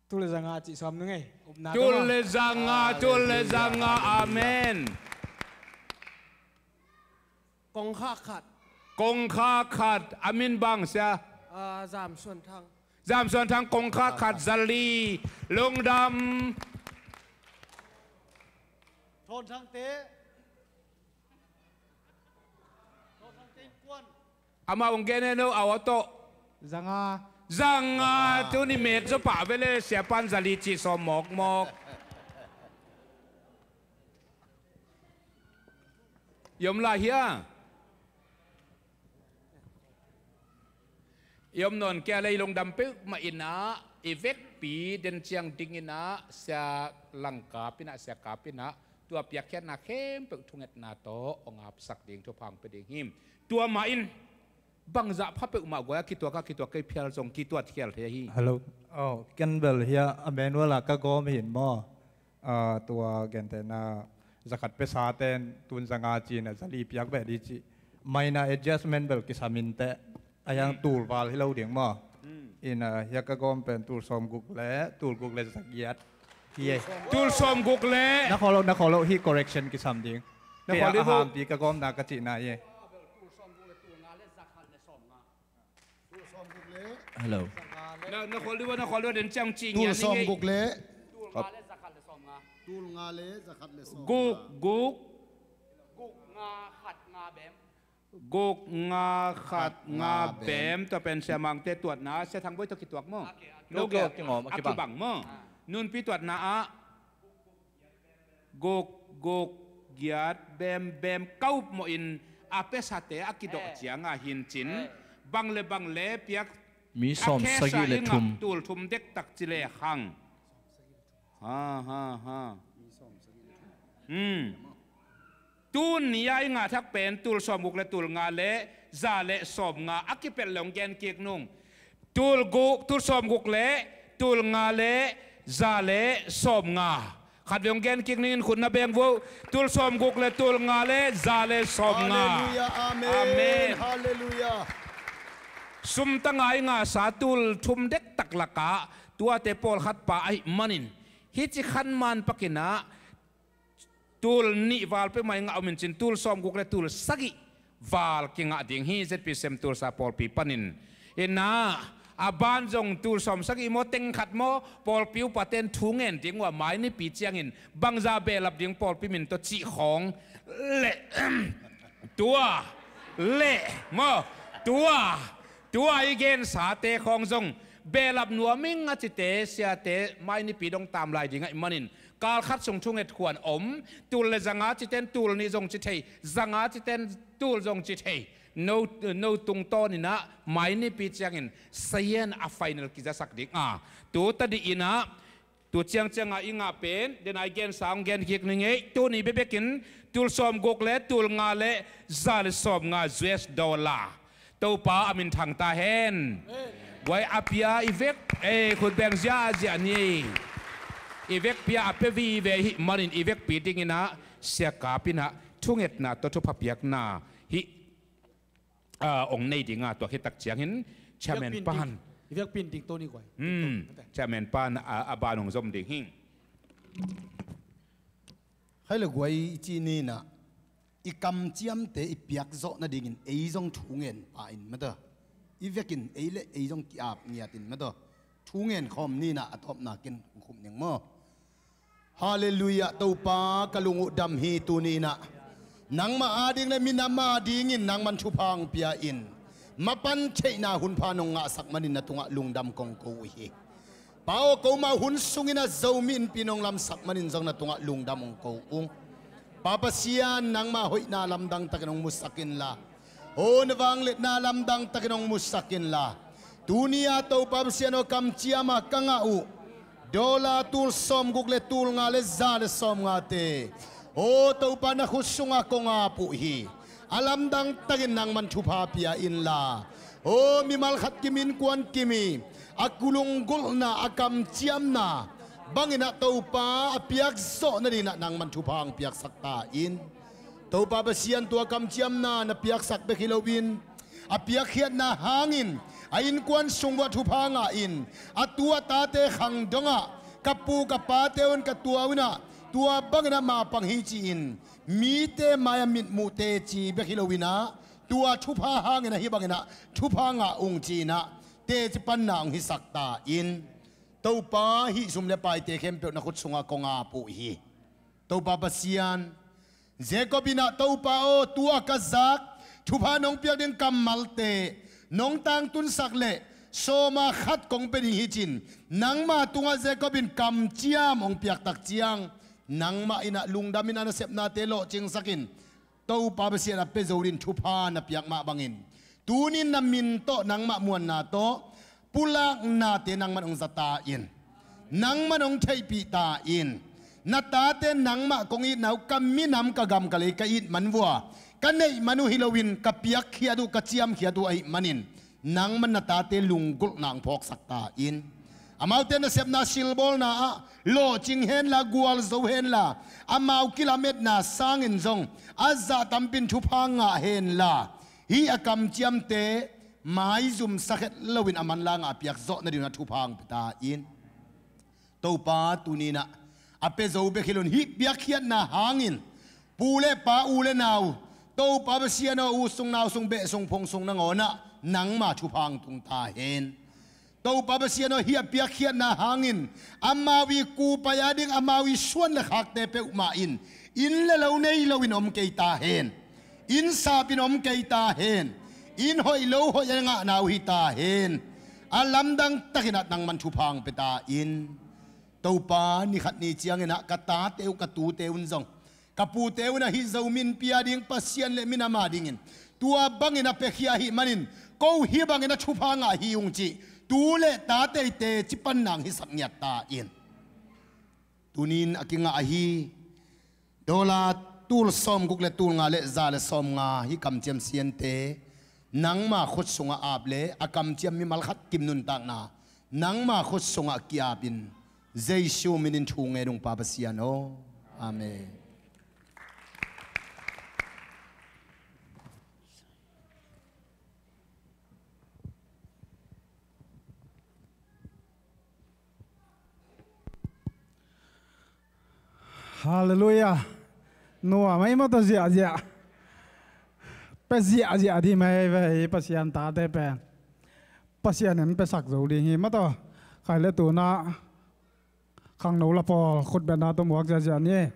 Tul le zanga cih sawm nung ei. Upna tul le zanga, tul le zanga. Amen. Kongkhak khat. Kongkhak khat. A min bang sia? Ah, Zam Suan Thang. Zam Suan Thang, kongkhak khat, zali. Lungdam. Thon Thang te. Amah hong gen en o, a aw tawh. Zanga. Zanga, tuni met zaw pah ve le, siapan zali cih sawm mawkmawk. I om lai hia? I om nawn kei a, lei lungdam peuhmah in ah, i vekpi den ciang ding in ah, sia langkap in ah, sia kap in ah, Tua piakkhiatna khempeuh thungetna tawh hong apsak ding thupha hong pia ding hi. Tua mah in bangzah pha peuhmah guai a kituak a kituak kei phial zong kituat khial thei ahi. Hello. Oh, ken bel hia a manual a ka gawm hin maw? Ah, tua gentehna zakhat pia sa ten tun zanga cin a zali piak beh di ci. Minor adjustment bel kisam in teh. A yang tul val hi lo ding maw? In, ah, hia ka gawm pen tul sawm guk le tul guk le zagiat. Ye. Tul sawm guk le. Na kholo, na kholo hi correction kisam ding. Na kholo a hampi ka gawmna ka cihna ye. Hello. Na, na kholo, na kholo den ciang cing tul sawm guk le. Tul nga le zakhat le sawm nga. Tul nga le zakhat le sawm nga. Guk, guk. Guk nga khat nga bem. Guk nga khat nga bem. Tua pen Sia Mangte tuatna, Sia Thang Boi tawh kituak maw? Lo kingawm a kibang maw? Nunpi tuatna ah guk guk giat bem bem kaup mawh in a pesate a kidawh cianga hin cin bang le bang le piak mi sawm sagih le thum tul thum dektak ci le hang. Ha ha ha. Tun ni a i ngah thak pen tul sawm guk le tul nga le za le sawm nga a kipelh le hong gen kik nung. Tul guk, tul sawm guk le tul nga le za le sawm nga. Khat ve hong gen kik ningin khut na beng vo. Tul sawm guk le tul nga le za le sawm nga. Halleluia, amen. Amen. Halleluia. Sumtanga i ngahsa tul thum dektak lakah tuate pawlkhat pa ahih manin hih ci khan man pakinah tul nih val peuhmah i ngah om in cin tul sawm guk le tul sagih val kingah ding hi. ZPCM tulsa pawlpi panin inah a ban zong tul sawm sagih maw teng khat maw pawlpi upaten thu ngen ding uh a mai nipi ciangin bangza behlap ding pawlpi min tawh cih khawng le tua le maw tua tua i gensate khawng zong behlap nuam ing a cite siate mai nipi dong tam lai ding ahih manin kalkhat sung thunget khuan om. Tul le zanga citen tul nih zong ci thei, zanga citen tul zong ci thei. No, no tungtawninah mai nipi ciangin sayan a final kizasak ding a tu tadih inah tu ciangcianga i ngah pen dena i gensa hong gen kik ni ngei. Tuni bebekin tul sawm guk le tul nga le za le sawm nga US dollar Topa a min thang ta hen. Guai a pia i vek ei khut beng ziahziah ni. I vek pia a pia vive hih manin i vekpi dinginah siakap inah thungetna tawh thupha piakna hih ong nei dinga tua khit tak ciangin chairman pan i vekpi ding tawh ni guai. Chairman pan a ban ong zom ding hi. Khai le guai i ci ninah i kamciamte i piak zawh nadingin ei zong thu ngen pa in mata i vekin ei le ei zong ki-ap ngiatin mata thu ngen khawm ninah a tawpna kin hong khum ning maw? Halleluiah. Topa ka lung uh dam hi tuninah nangmah ading le minam adingin nangman thupha hong pia in mapan theihna hunpha nong ngahsak manin na tungah lungdam kong ko uh hi. Pa aw, komah hun sungin a Zomi Innpi nong lamsak manin zong na tungah lungdam hong ko ung. Pa Pasian, nangmah hoihna lamdang takin hong musak inla, aw, na vangliatna lamdang takin hong musak inla, tuni-a Topa Pasian aw, kamciama ka ngah uh dollar tul sawmguk le tul nga le za le sawmngate, aw Topa, na khut sungah kong ap uh hi. A lamdang takin nangman thupha pia inla, aw mimal khat kim innkuan kim i a kulunggulhna a kamciamna banginah Topa a piakzawh nadinah nangman thupha hong piaksak ta in. Topa Pasian, tua kamciamna na piaksak bek hi loin a piakkhiatna hangin a innkuan sung vuah thupha ngah in a tu a tate khang dongah ka pu ka pate un ka tua unah tua banginah mapang hi ci-in mite mai-ah mitmuh teci bek hi loinah tua thupha hangin ahi banginah thupha ngah ung ci-inah teci panna hong hisak ta in. Topa, hih sum le paite khempeuh na khut sungah kong ap uh hi. Topa Pasian, Jacob inah Topa aw, tua ka zak thupha nong piak ding kammalte nong tangtunsak leh sawma khat kong pia ding hi cin nangma tungah Jacob in kamciam hong piaktak ciang nangmah inah lungdamin a nasepnate lawhcingsakin Topa Pasian a pia zo din thupha na piak mah bangin tunin na min tawh nangmah muanna tawh pulaknate nangman hong za ta in, nangman hong theihpih ta in. Na tate nangmah kong itna uh, ka minam, ka gam, ka lei ka it man vua, ka neih man uh hi loin ka piakkhiat uh, ka ciamkhiat uh ahih manin nangman na tate lunggulhna hong phawksak ta in. Amaute nasepna silbawlna ah lawhcing henla, gualzo henla, amau kilametna sangin zong a zah tampin thupha ngah henla, hih a kamciamte maizumsak het loin a manlang ah a piakzawh nadingin a thupha hong pia ta in. Topa tuninah a pia zo bek hi loin hih piakkhiatna hangin pu le pa, u le nau, Topa Pasian aw, u sung nau sung beh sung phung sung nangawnah nangma thupha hong tung ta hen. Topa Pasian aw, hih a piakkhiatna hangin amau i kupai a ding, amau i suan le khakte peuhmah in inn le lo nei loin om kei ta hen. Inn sapin om kei ta hen. Inn hoih lo hoih a ngahna uh hi ta hen. A lamdang takinah nangman thupha hong pia ta in. Topa, nikhat ni cianginah ka tate uh, ka tute un zong, ka pute unah hih Zomi Innpi a ding Pasian le minam a dingin tua bangin a piakhia ahih manin ko hih bangin a thupha ngah hi ung cih tu le ta teite cipanna hong hisak ngiat ta in. Tunin a kingah ahi dollar tul sawmguk le tul nga le za le sawmnga hih kamciam siante nangma khut sungah ap le a kamciam mimal khat kim nuntakna nangma khut sungah ki-apin Jesu minin thu ngen ung, Pa Pasian aw. Amen. Halleluiah. Nuam ei maw, tawh ziahziah. Pia ziahziah ding mah hi ve, Pasian tate pen Pasian in piasak zo ding hi maw, tawh. Khai le tunah khangno la pawl khutbetna tawh muak ziahziah ni.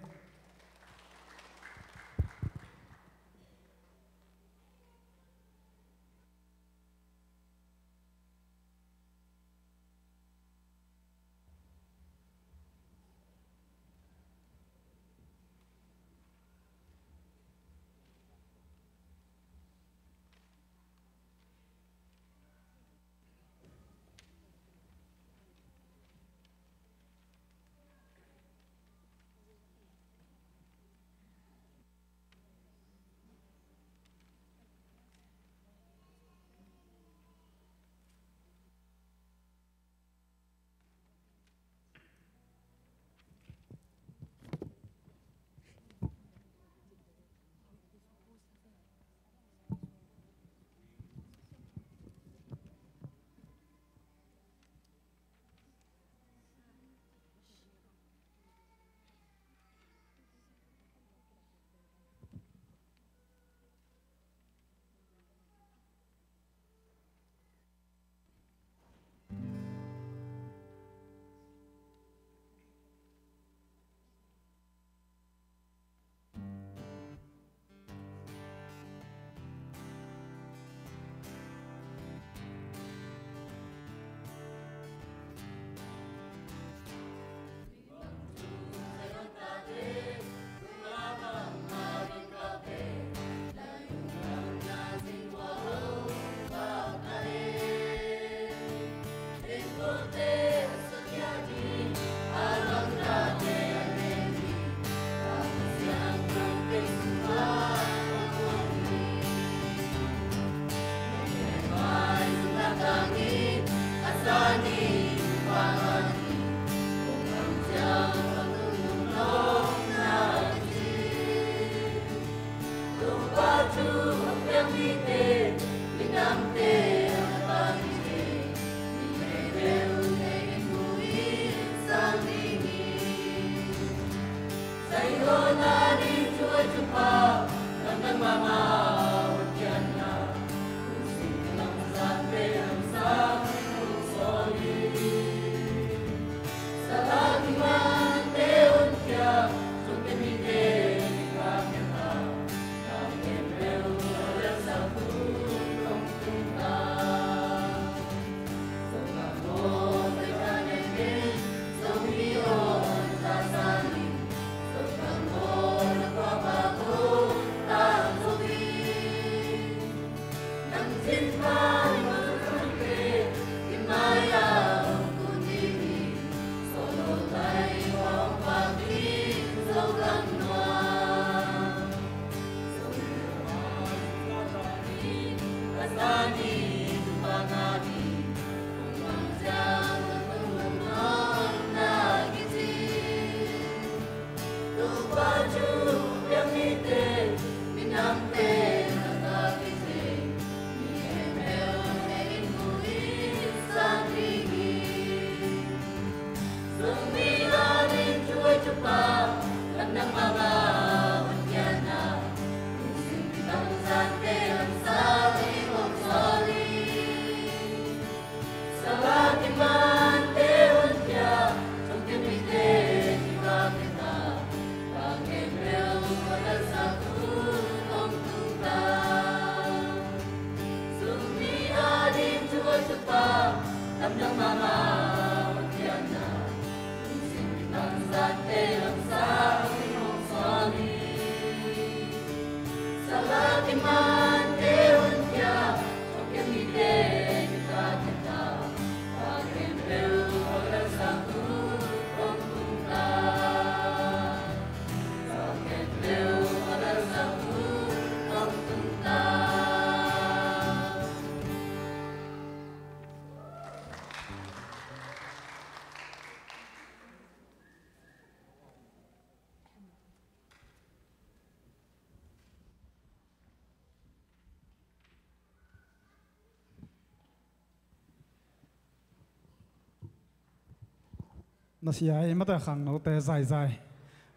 Na sia i mate khangnote zaizai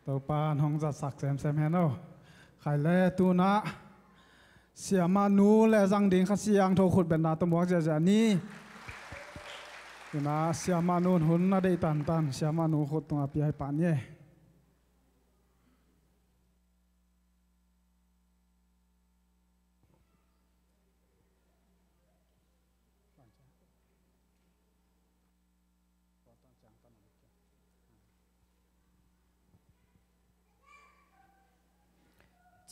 Topa in hong zatsak semsem hen aw. Khai le tunah siamah nu le zang ding Kha Siangtho khut betna tawh muak ziahziah ni. Tunah siamah nu in hun na deih tantan siamah nu khut tungah pia hi pah ni.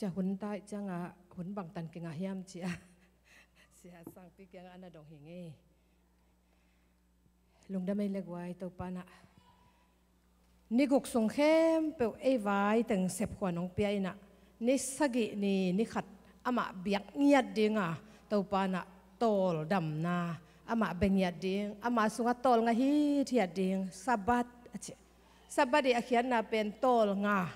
Cia hun tai ciangah hun bangtan kingah hiam cia. Sia Sangpi kiangah ana dong hi ngei. Lungdam ei le guai Topa nah. Ni guk sung khempeuh ei vai teng sepkhuan hong pia inah, ni sagih ni ni khat amah biak ngiat dinga Topa nah tawldamna amah bia ngiat ding, amah sungah tawlnga hithiat ding Sabbath a ci. Sabbath i a khiatna pen tawlnga.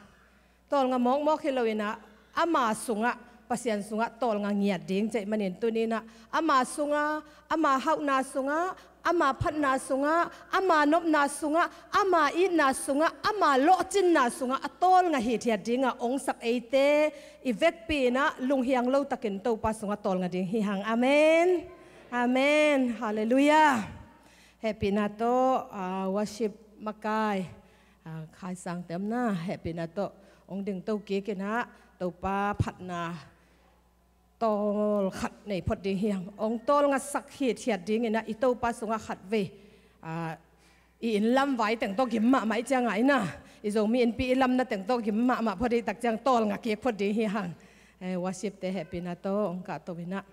Tawlnga mawkmawk hi loinah ama sungah, Pasian sungah tawlnga ngiat ding ceih manin tuninah ama sungah, ama hauhna sungah, ama phatna sungah, ama nopna sungah, ama itna sungah, ama lawhcinna sungah a tawlnga hithiat dingah ong sap eite i vekpi inah lunghiang lotakin Topa sungah tawlnga ding hi hang. Amen. Amen. Halleluiah. Hehpihna tawh, ah, worship makai, ah, Khai Sangte omna hehpihna tawh ong dingto kik inah Topa phatna tawl khat nei phot ding hi hang. Ong tawlngasak hithiat dinginah i Topa sungah khatvei, ah, i inn lam vai teng tawh gim mahmah i ciangah inah i Zomi Innpi i lamna teng tawh gim mahmah phot i tak ciang tawlnga kik phot ding hi hang. Eh, worshipte hehpihna tawh ong kahto inah.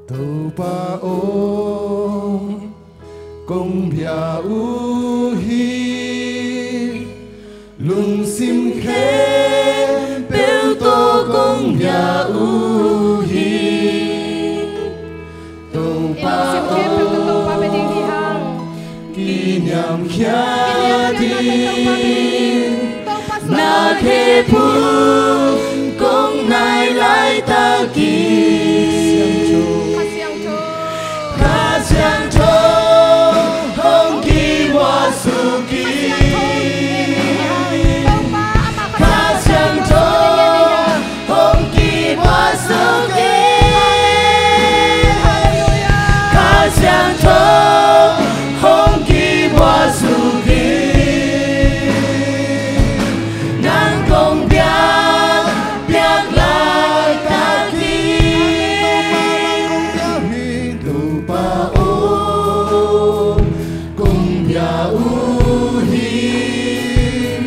Topa aw, kong bia uh hi, lungsim khempeuh tawh kong bia uh hi. Topa aw, kiniamkhiat in, na khephung kong nai laitakin, Kha Siangtho hong kibuak suk in, Kha Siangtho hong kibuak suk in, Kha Siangtho hong kibuak suk in, nang kong biak, biak laitak hi. Topa aw, kong bia uh hi,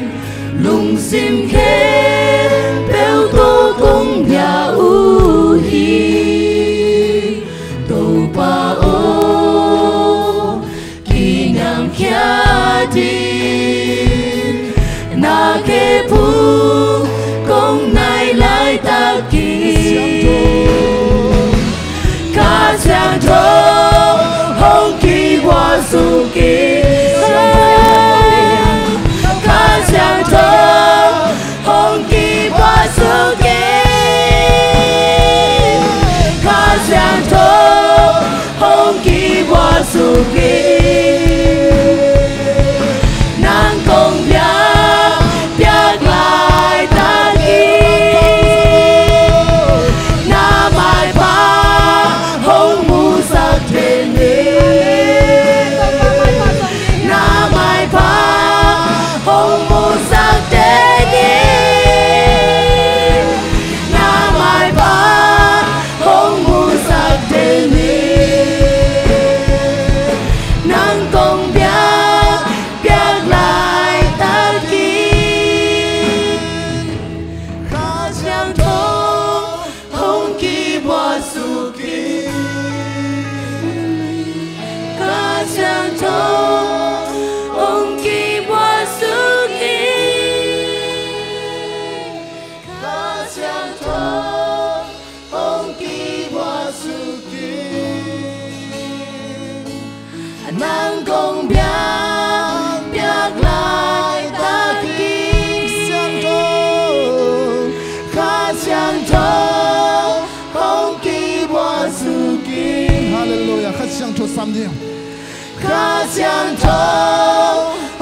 lungsim khempeuh tawh kong bia uh hi. Topa aw, kiniamkhiat in, na khephung kong nai laitakin, Kha Siangtho Tho hong kibuak suk in, nang kong biak, biak laitak in, na maipha hong musak den in, na maipha hong musak den in, na maipha hong musak den in, nang kong biak, biak laitak in, Kha Siangtho hong kibuak suk in, Kha Siangtho hong kibuak suk in, Kha Siangtho hong kibuak suk in, nang kong biak, biak laitak in, Siangtho, Kha Siangtho hong kibuak suk in. Halleluiah. Kha Siangtho sam ding. Kha Siangtho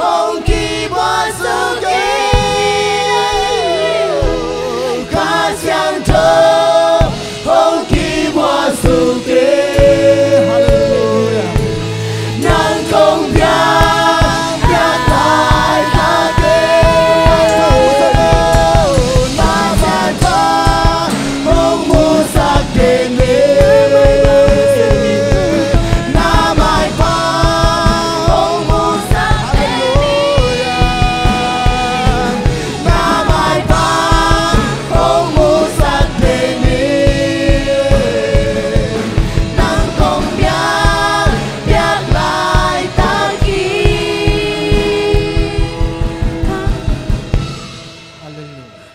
hong kibuak suk in, Kha Siangtho hong kibuak suk in. Halleluiah. Nang kong biak, biak laitak in, Kha Siangtho hong musak den in, na maipha hong musak den in, na maipha hong musak den in, nang kong biak, biak laitak in. Halleluiah.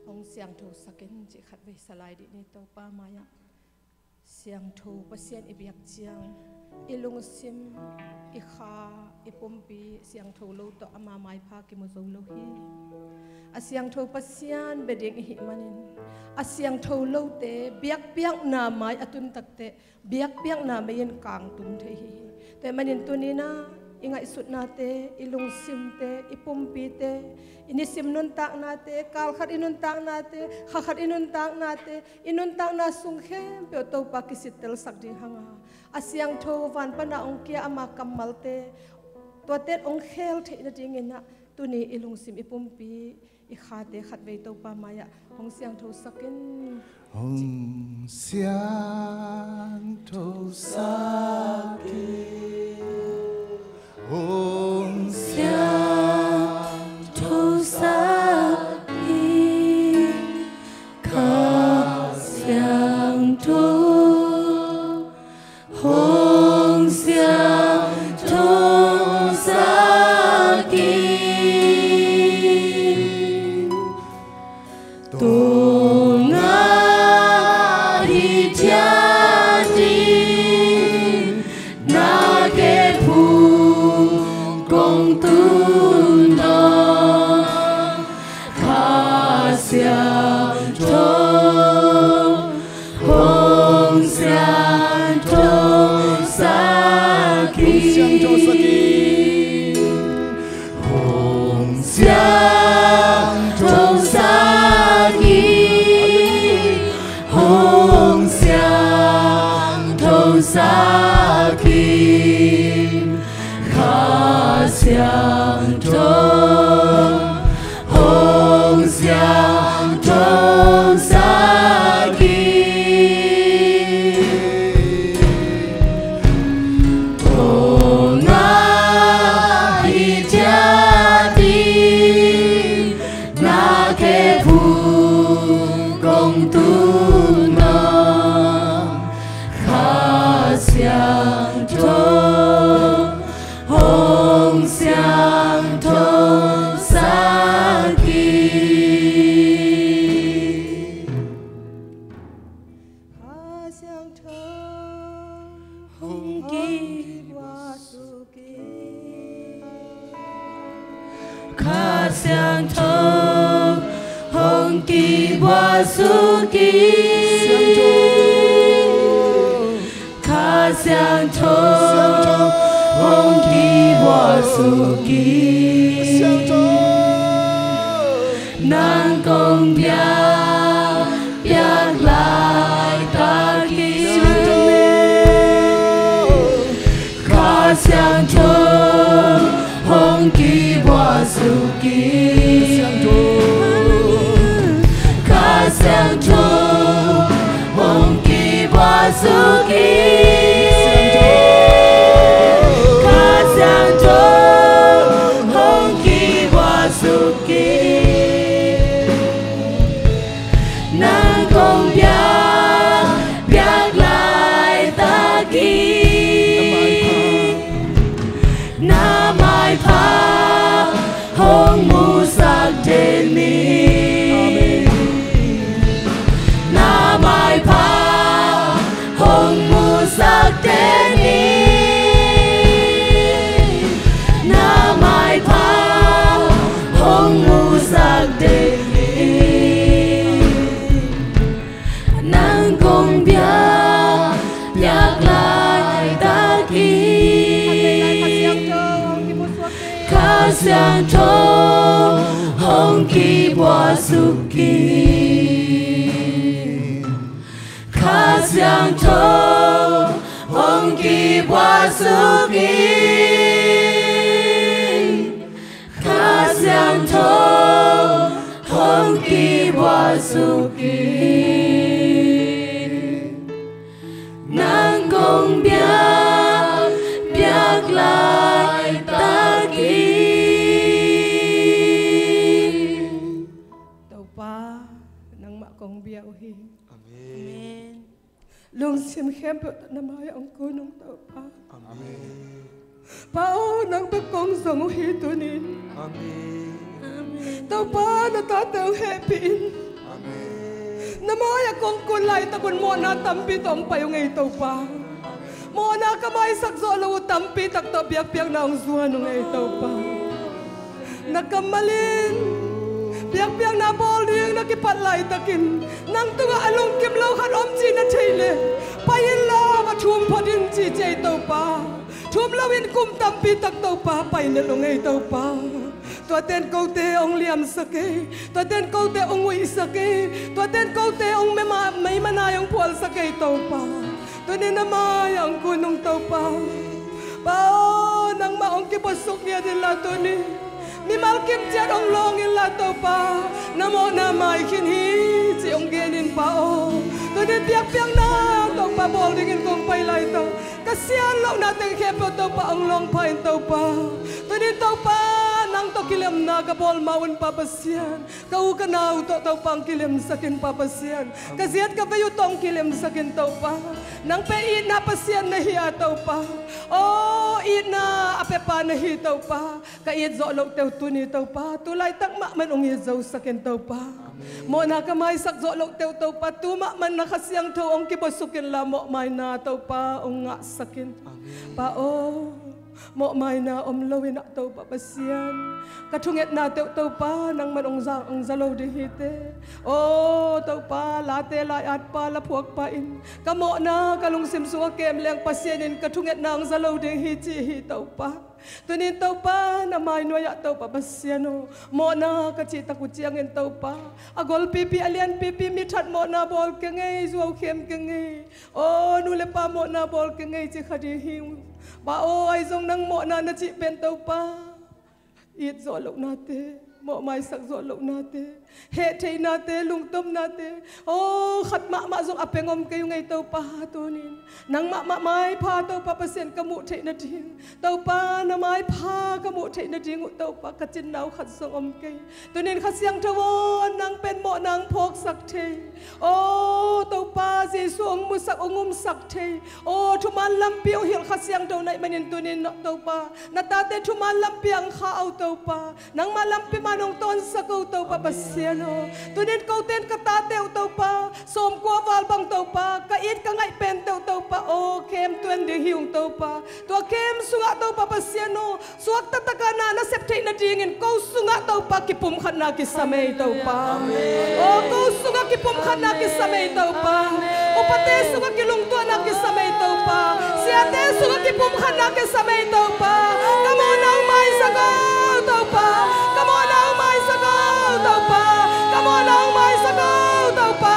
Hong siangtho sak in cih khatvei sa lai dih ni. Topa mai-ah siangtho Pasian i biak ciang i lungsim, i kha, i pumpi siangtho lo tawh ama maipha kimu zo lo hi. A siangtho Pasian bia ding i hih manin a siangtho lote biakpiakna mai a tun takteh biakpiakna mei in kangtum thei hi. Tua ahih manin tuni-in ah i ngaihsutnate, i lungsimte, i pumpite, i nisim nuntaknate, kalkhat i nuntaknate, khakhat i nuntaknate, i nuntakna sung khempeuh Topa kisittelsak ding hang a, a siangtho van pana hong kia ama kammalte, tuate hong khel theih nadingin ah tuni i lungsim, i pumpi, i khate khatvei Topa mai-ah hong siangtho sak in. Hong siangtho sak in, hong siangtho sak in, Kha Siangtho hong siangtho sak in. Tua ngah hi ciat in, na kep hun kong tun nawn, Kha Siangtho hong siangtho sak in. Hong siangtho sak in. Hong siangtho sak in. Hong siangtho sak in. Kha Siangtho hong siangtho sak in. Tua ngah hi ciat in, na kep hun kong tun nawn, Kha Siangtho Kha Siangtho hong kibuaksuk in. Kha Siangtho hong kibuaksuk in. Nang kong biak, biak laitak in. Kha Siangtho hong kibuaksuk in. Kha Siangtho hong kibuaksuk in. Kha Siangtho hong kibuaksuk in. Nang kong biak, biak laitak in. Na maipha hong musak den in. Na maipha hong musak den in. Na maipha hong musak den in. Nang kong biak, biak laitak in. Kha Siangtho hong kibuaksuk in. Kha Siangtho hong kibuaksuk in. Kha Siangtho hong kibuaksuk in. Nang kong biak, biak laitak in. Topa, nangmah kong bia uh hi. Amen. Lungsim khempeuh tawh na mai-ah hong kun ung Topa. Amen. Pa aw, nang bek kong zong uh hi tuni-in. Amen. Topa, na tate hong hehpih in. Amen. Na mai-ah kong kun laitak un mawhna tampi tawh hong pai ung ei Topa. Mawhna ka maisak zawh loh uh tampi tak tawh biakpiakna hong zuan ung ei Topa. Na kammal in biakpiakna bawl ding na kipat laitakin nang tungah a lungkim lo khat om cih na theih leh, pai inla va thum phot in ci ci ei Topa. Thum loin kum tampi tak Topa pai nel ung ei Topa. Tuate'n kote hong liamsak ei. Tuate'n kote hong uihsak ei. Tuate'n kote hong mema-, meimanai hong phualsak ei Topa. Tuni na mai-ah hong kun ung Topa. Pa aw, nangmah hong kibuaksuk ngiat inla tuni mimal kim ciat hong lawng inla Topa, na mawhna mai khin hi cih hong gen in Pa aw. Tuni biakpiakna Topa bawl dingin kong pai laitak, ka sian lohna teng khempeuh Topa hong lawng pha in Topa. Tuni Topa, nang tawh kilemna ka bawl ma un Pa Pasian. Ka u ka nau tawh Topa hong kilemsak in Pa Pasian. Ka ziat ka vei uh tawh hong kilemsak in Topa. Nang pen itna Pasian na hi a Topa. Aw, itna a piapa na hi Topa. Ka it zawh lohte uh tuni Topa, tu laitak mahmah in hong it zosak in Topa. Mawhna ka maisak zawh lohte uh Topa, tu mahmah in na Kha Siangtho hong kibuaksuk inla mawhmaina Topa hong ngahsak in. Pa aw, mawhmaina om loin ah Topa Pasian, ka thungetnate uh Topa nangman hong za, hong za lo ding hi teh. Aw Topa, late lai-at pa, laphuak pa in ka mawhna ka lungsim sungah kem leng Pasian in ka thungetna hong za lo ding hi ci hi Topa. Tuni-in Topa, na mai nuai-ah Topa Pasian aw, mawhna ka cihtak uh ciangin Topa, a golpipi a lianpipi mi that mawhna bawl keng ei, zuaukhem keng ei. Aw nu le pa mawhna bawl keng ei ci kha ding hi ung. Pa aw, ahi zong nang mawhna na cih pen Topa, it zawh lohnate, mawhmaisak zawh lohnate, hehtheihnate, lungtomnate, aw khat mahmah zong a peng om kei ung ei Topa. Tuni-in nang mahmah maipha Topa Pasian ka muh theih nading, Topa na maipha ka muh theih nading uh Topa, ka cin nau khat zong om kei. Tuni-in Kha Siangtho aw, nang pen mawhna hong phawksak thei. Aw Topa, Jesu hong musak, hong umsak thei. Aw thuman lampi hong hilh Kha Siangtho na hih manin tuni-in Topa, na tate thuman lampi ah hong kha uh Topa. Nangmah lampi Nong tawnsak o Topa Pasian aw. Tunin kote in ka tate uh Topa, sawmkua val bang Topa, ka it ka ngaih pente uh Topa aw, khem tuan ding hi ung Topa. Tua khem sungah Topa Pasian aw, suakta taka na na sep theih nadingin ko sungah Topa kipumkhatna kisam ei Topa. Aw ko sungah kipumkhatna kisam ei Topa. Upate sungah kilungtuahna kisam ei Topa. Siate sungah kipumkhatna kisam ei Topa. Ka mawhna hong maisak o Topa. Ka mawhna hong maisak o Topa. Ka mawhna hong maisak o Topa.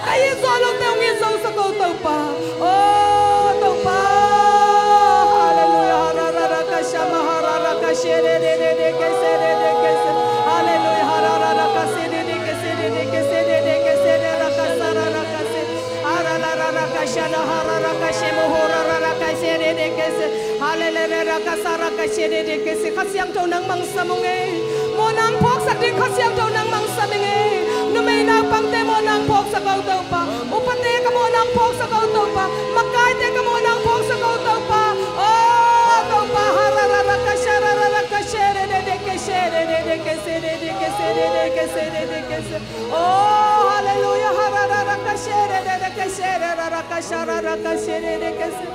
Ka it zo lote hong it zosak o Topa. O Topa. Halleluia. Hararara kashama harara kashere de de de kese de de kese. Halleluia. Hararara kase de de kese de de kese de de kese de rakasarara kase. Hararara kashana harara kashemo horarara kashere de kese. Halleluia. Rakasara kashere de kese. Kha Siangtho nangmah hong sam ung ei. Mawhna hong phawksak ding Kha Siangtho nangmah hong sam ing ei. Numei naupangte mawhna hong phawksak o Topa. Upate ka mawhna hong phawksak o Topa. Makaite ka mawhna hong phawksak o Topa. O Topa, hararara kashararara kashere de de keshere de de kesere de kesere de kesere de kese. O halleluia, hararara kashere de de keshere rara kasharara kashere de kese.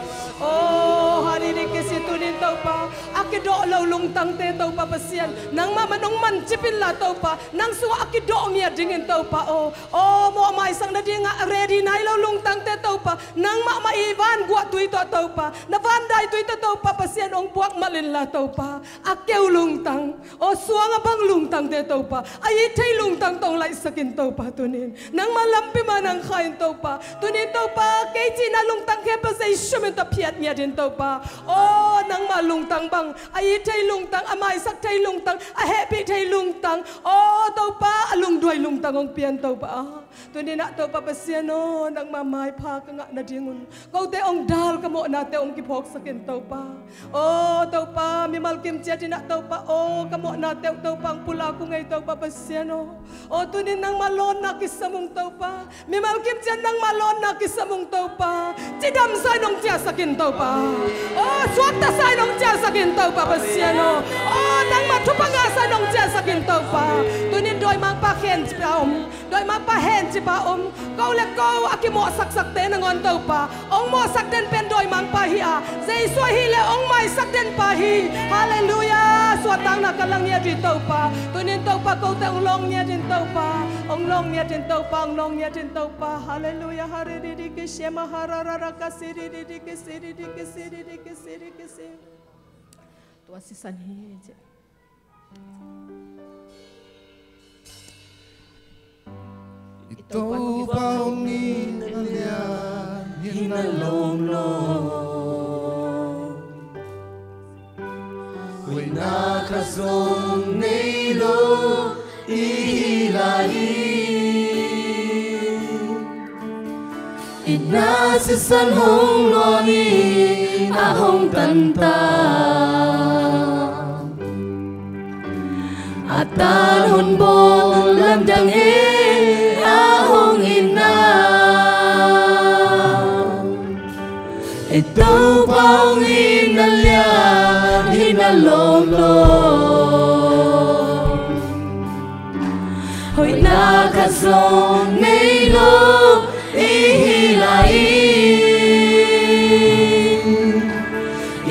O hari de kese tunin Topa. A kidawh lo lungtangte Topa Pasian, nangmah man hong mancip inla Topa, nang sungah a kidawh ngiat dingin Topa aw. Aw mawh maisak nadingah ready nai lo lungtangte Topa, nangmah mah i vanguah tui tawh Topa, na vandai tui tawh Topa Pasian hong puak malh inla Topa. A keu lungtang, aw suang a bang lungtangte Topa, a it thei lungtang tawh hong laihsak in Topa tunin. Nangmah lampi mah nang kha in Topa. Tunin Topa, kei cihna lungtang khempeuh Zeisu min tawh phiat ngiat in Topa. Aw nangmah lungtang bang, a it thei lungtang, a maisak thei lungtang, a hehpih thei lungtang. Aw Topa, a lungduai lungtang hong pia in Topa. Tuninah Topa Pasian aw, nangmah maipha ka ngah nadingun kote hong dal, ka mawhnate hong kiphawksak in Topa. Aw Topa, mimal kim ciatinah Topa aw, ka mawhnate uh Topa hong pulak ung ei Topa Pasian aw. Aw tunin nangmah lawnna kisam ung Topa. Mimal kim ciat nangmah lawnna kisam ung Topa. Cidamsa in hong ciahsak in Topa. Aw suakta sa in hong ciahsak in Topa Pasian aw. Aw nangmah thupha ngahsa in hong ciahsak in Topa. Tunin dawimangpa khencip a om, dawimangpa hencip a om, ko le ko a kimawhsaksakte nangawn Topa, hong mawhsak den pen dawimangpa hi a, Jesu ahih leh hong maisak denpa hi. Halleluia. Suahtakna ka la ngiat hi Topa. Tunin Topa kote hong lawng ngiat in Topa. Hong lawng ngiat in Topa, hong lawng ngiat in Topa. Halleluia. Harididi kishema hararara kasididi kisididi kisididi kisididi kisi. Tua sisan hi. I Topa hong it a lian hi na lawm lo. Hoihna khat zong nei lo i hi lai hi. Itna sisan hong luang hi, a hong tantan. A tan hong bawl lamdang hi, a hong itna. I Topa hong it a lian hi na lawm lo. Hoihna khat zong nei lo i hi lai hi.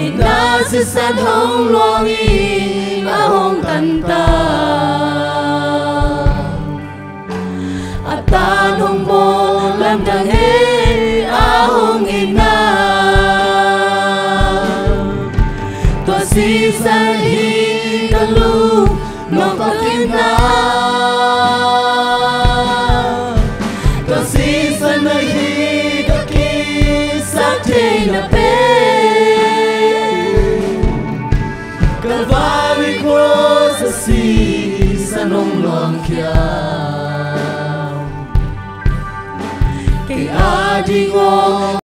Itna sisan hong luang hi, a hong tantan. A tan hong bawl lamdang hi, a hong itna. Tua sisan hi ka lung nong kawkimna. Tua sisan ahi ka kisap theihna pen. Calvary cross a sisan hong luangkhia. Kei a ding aw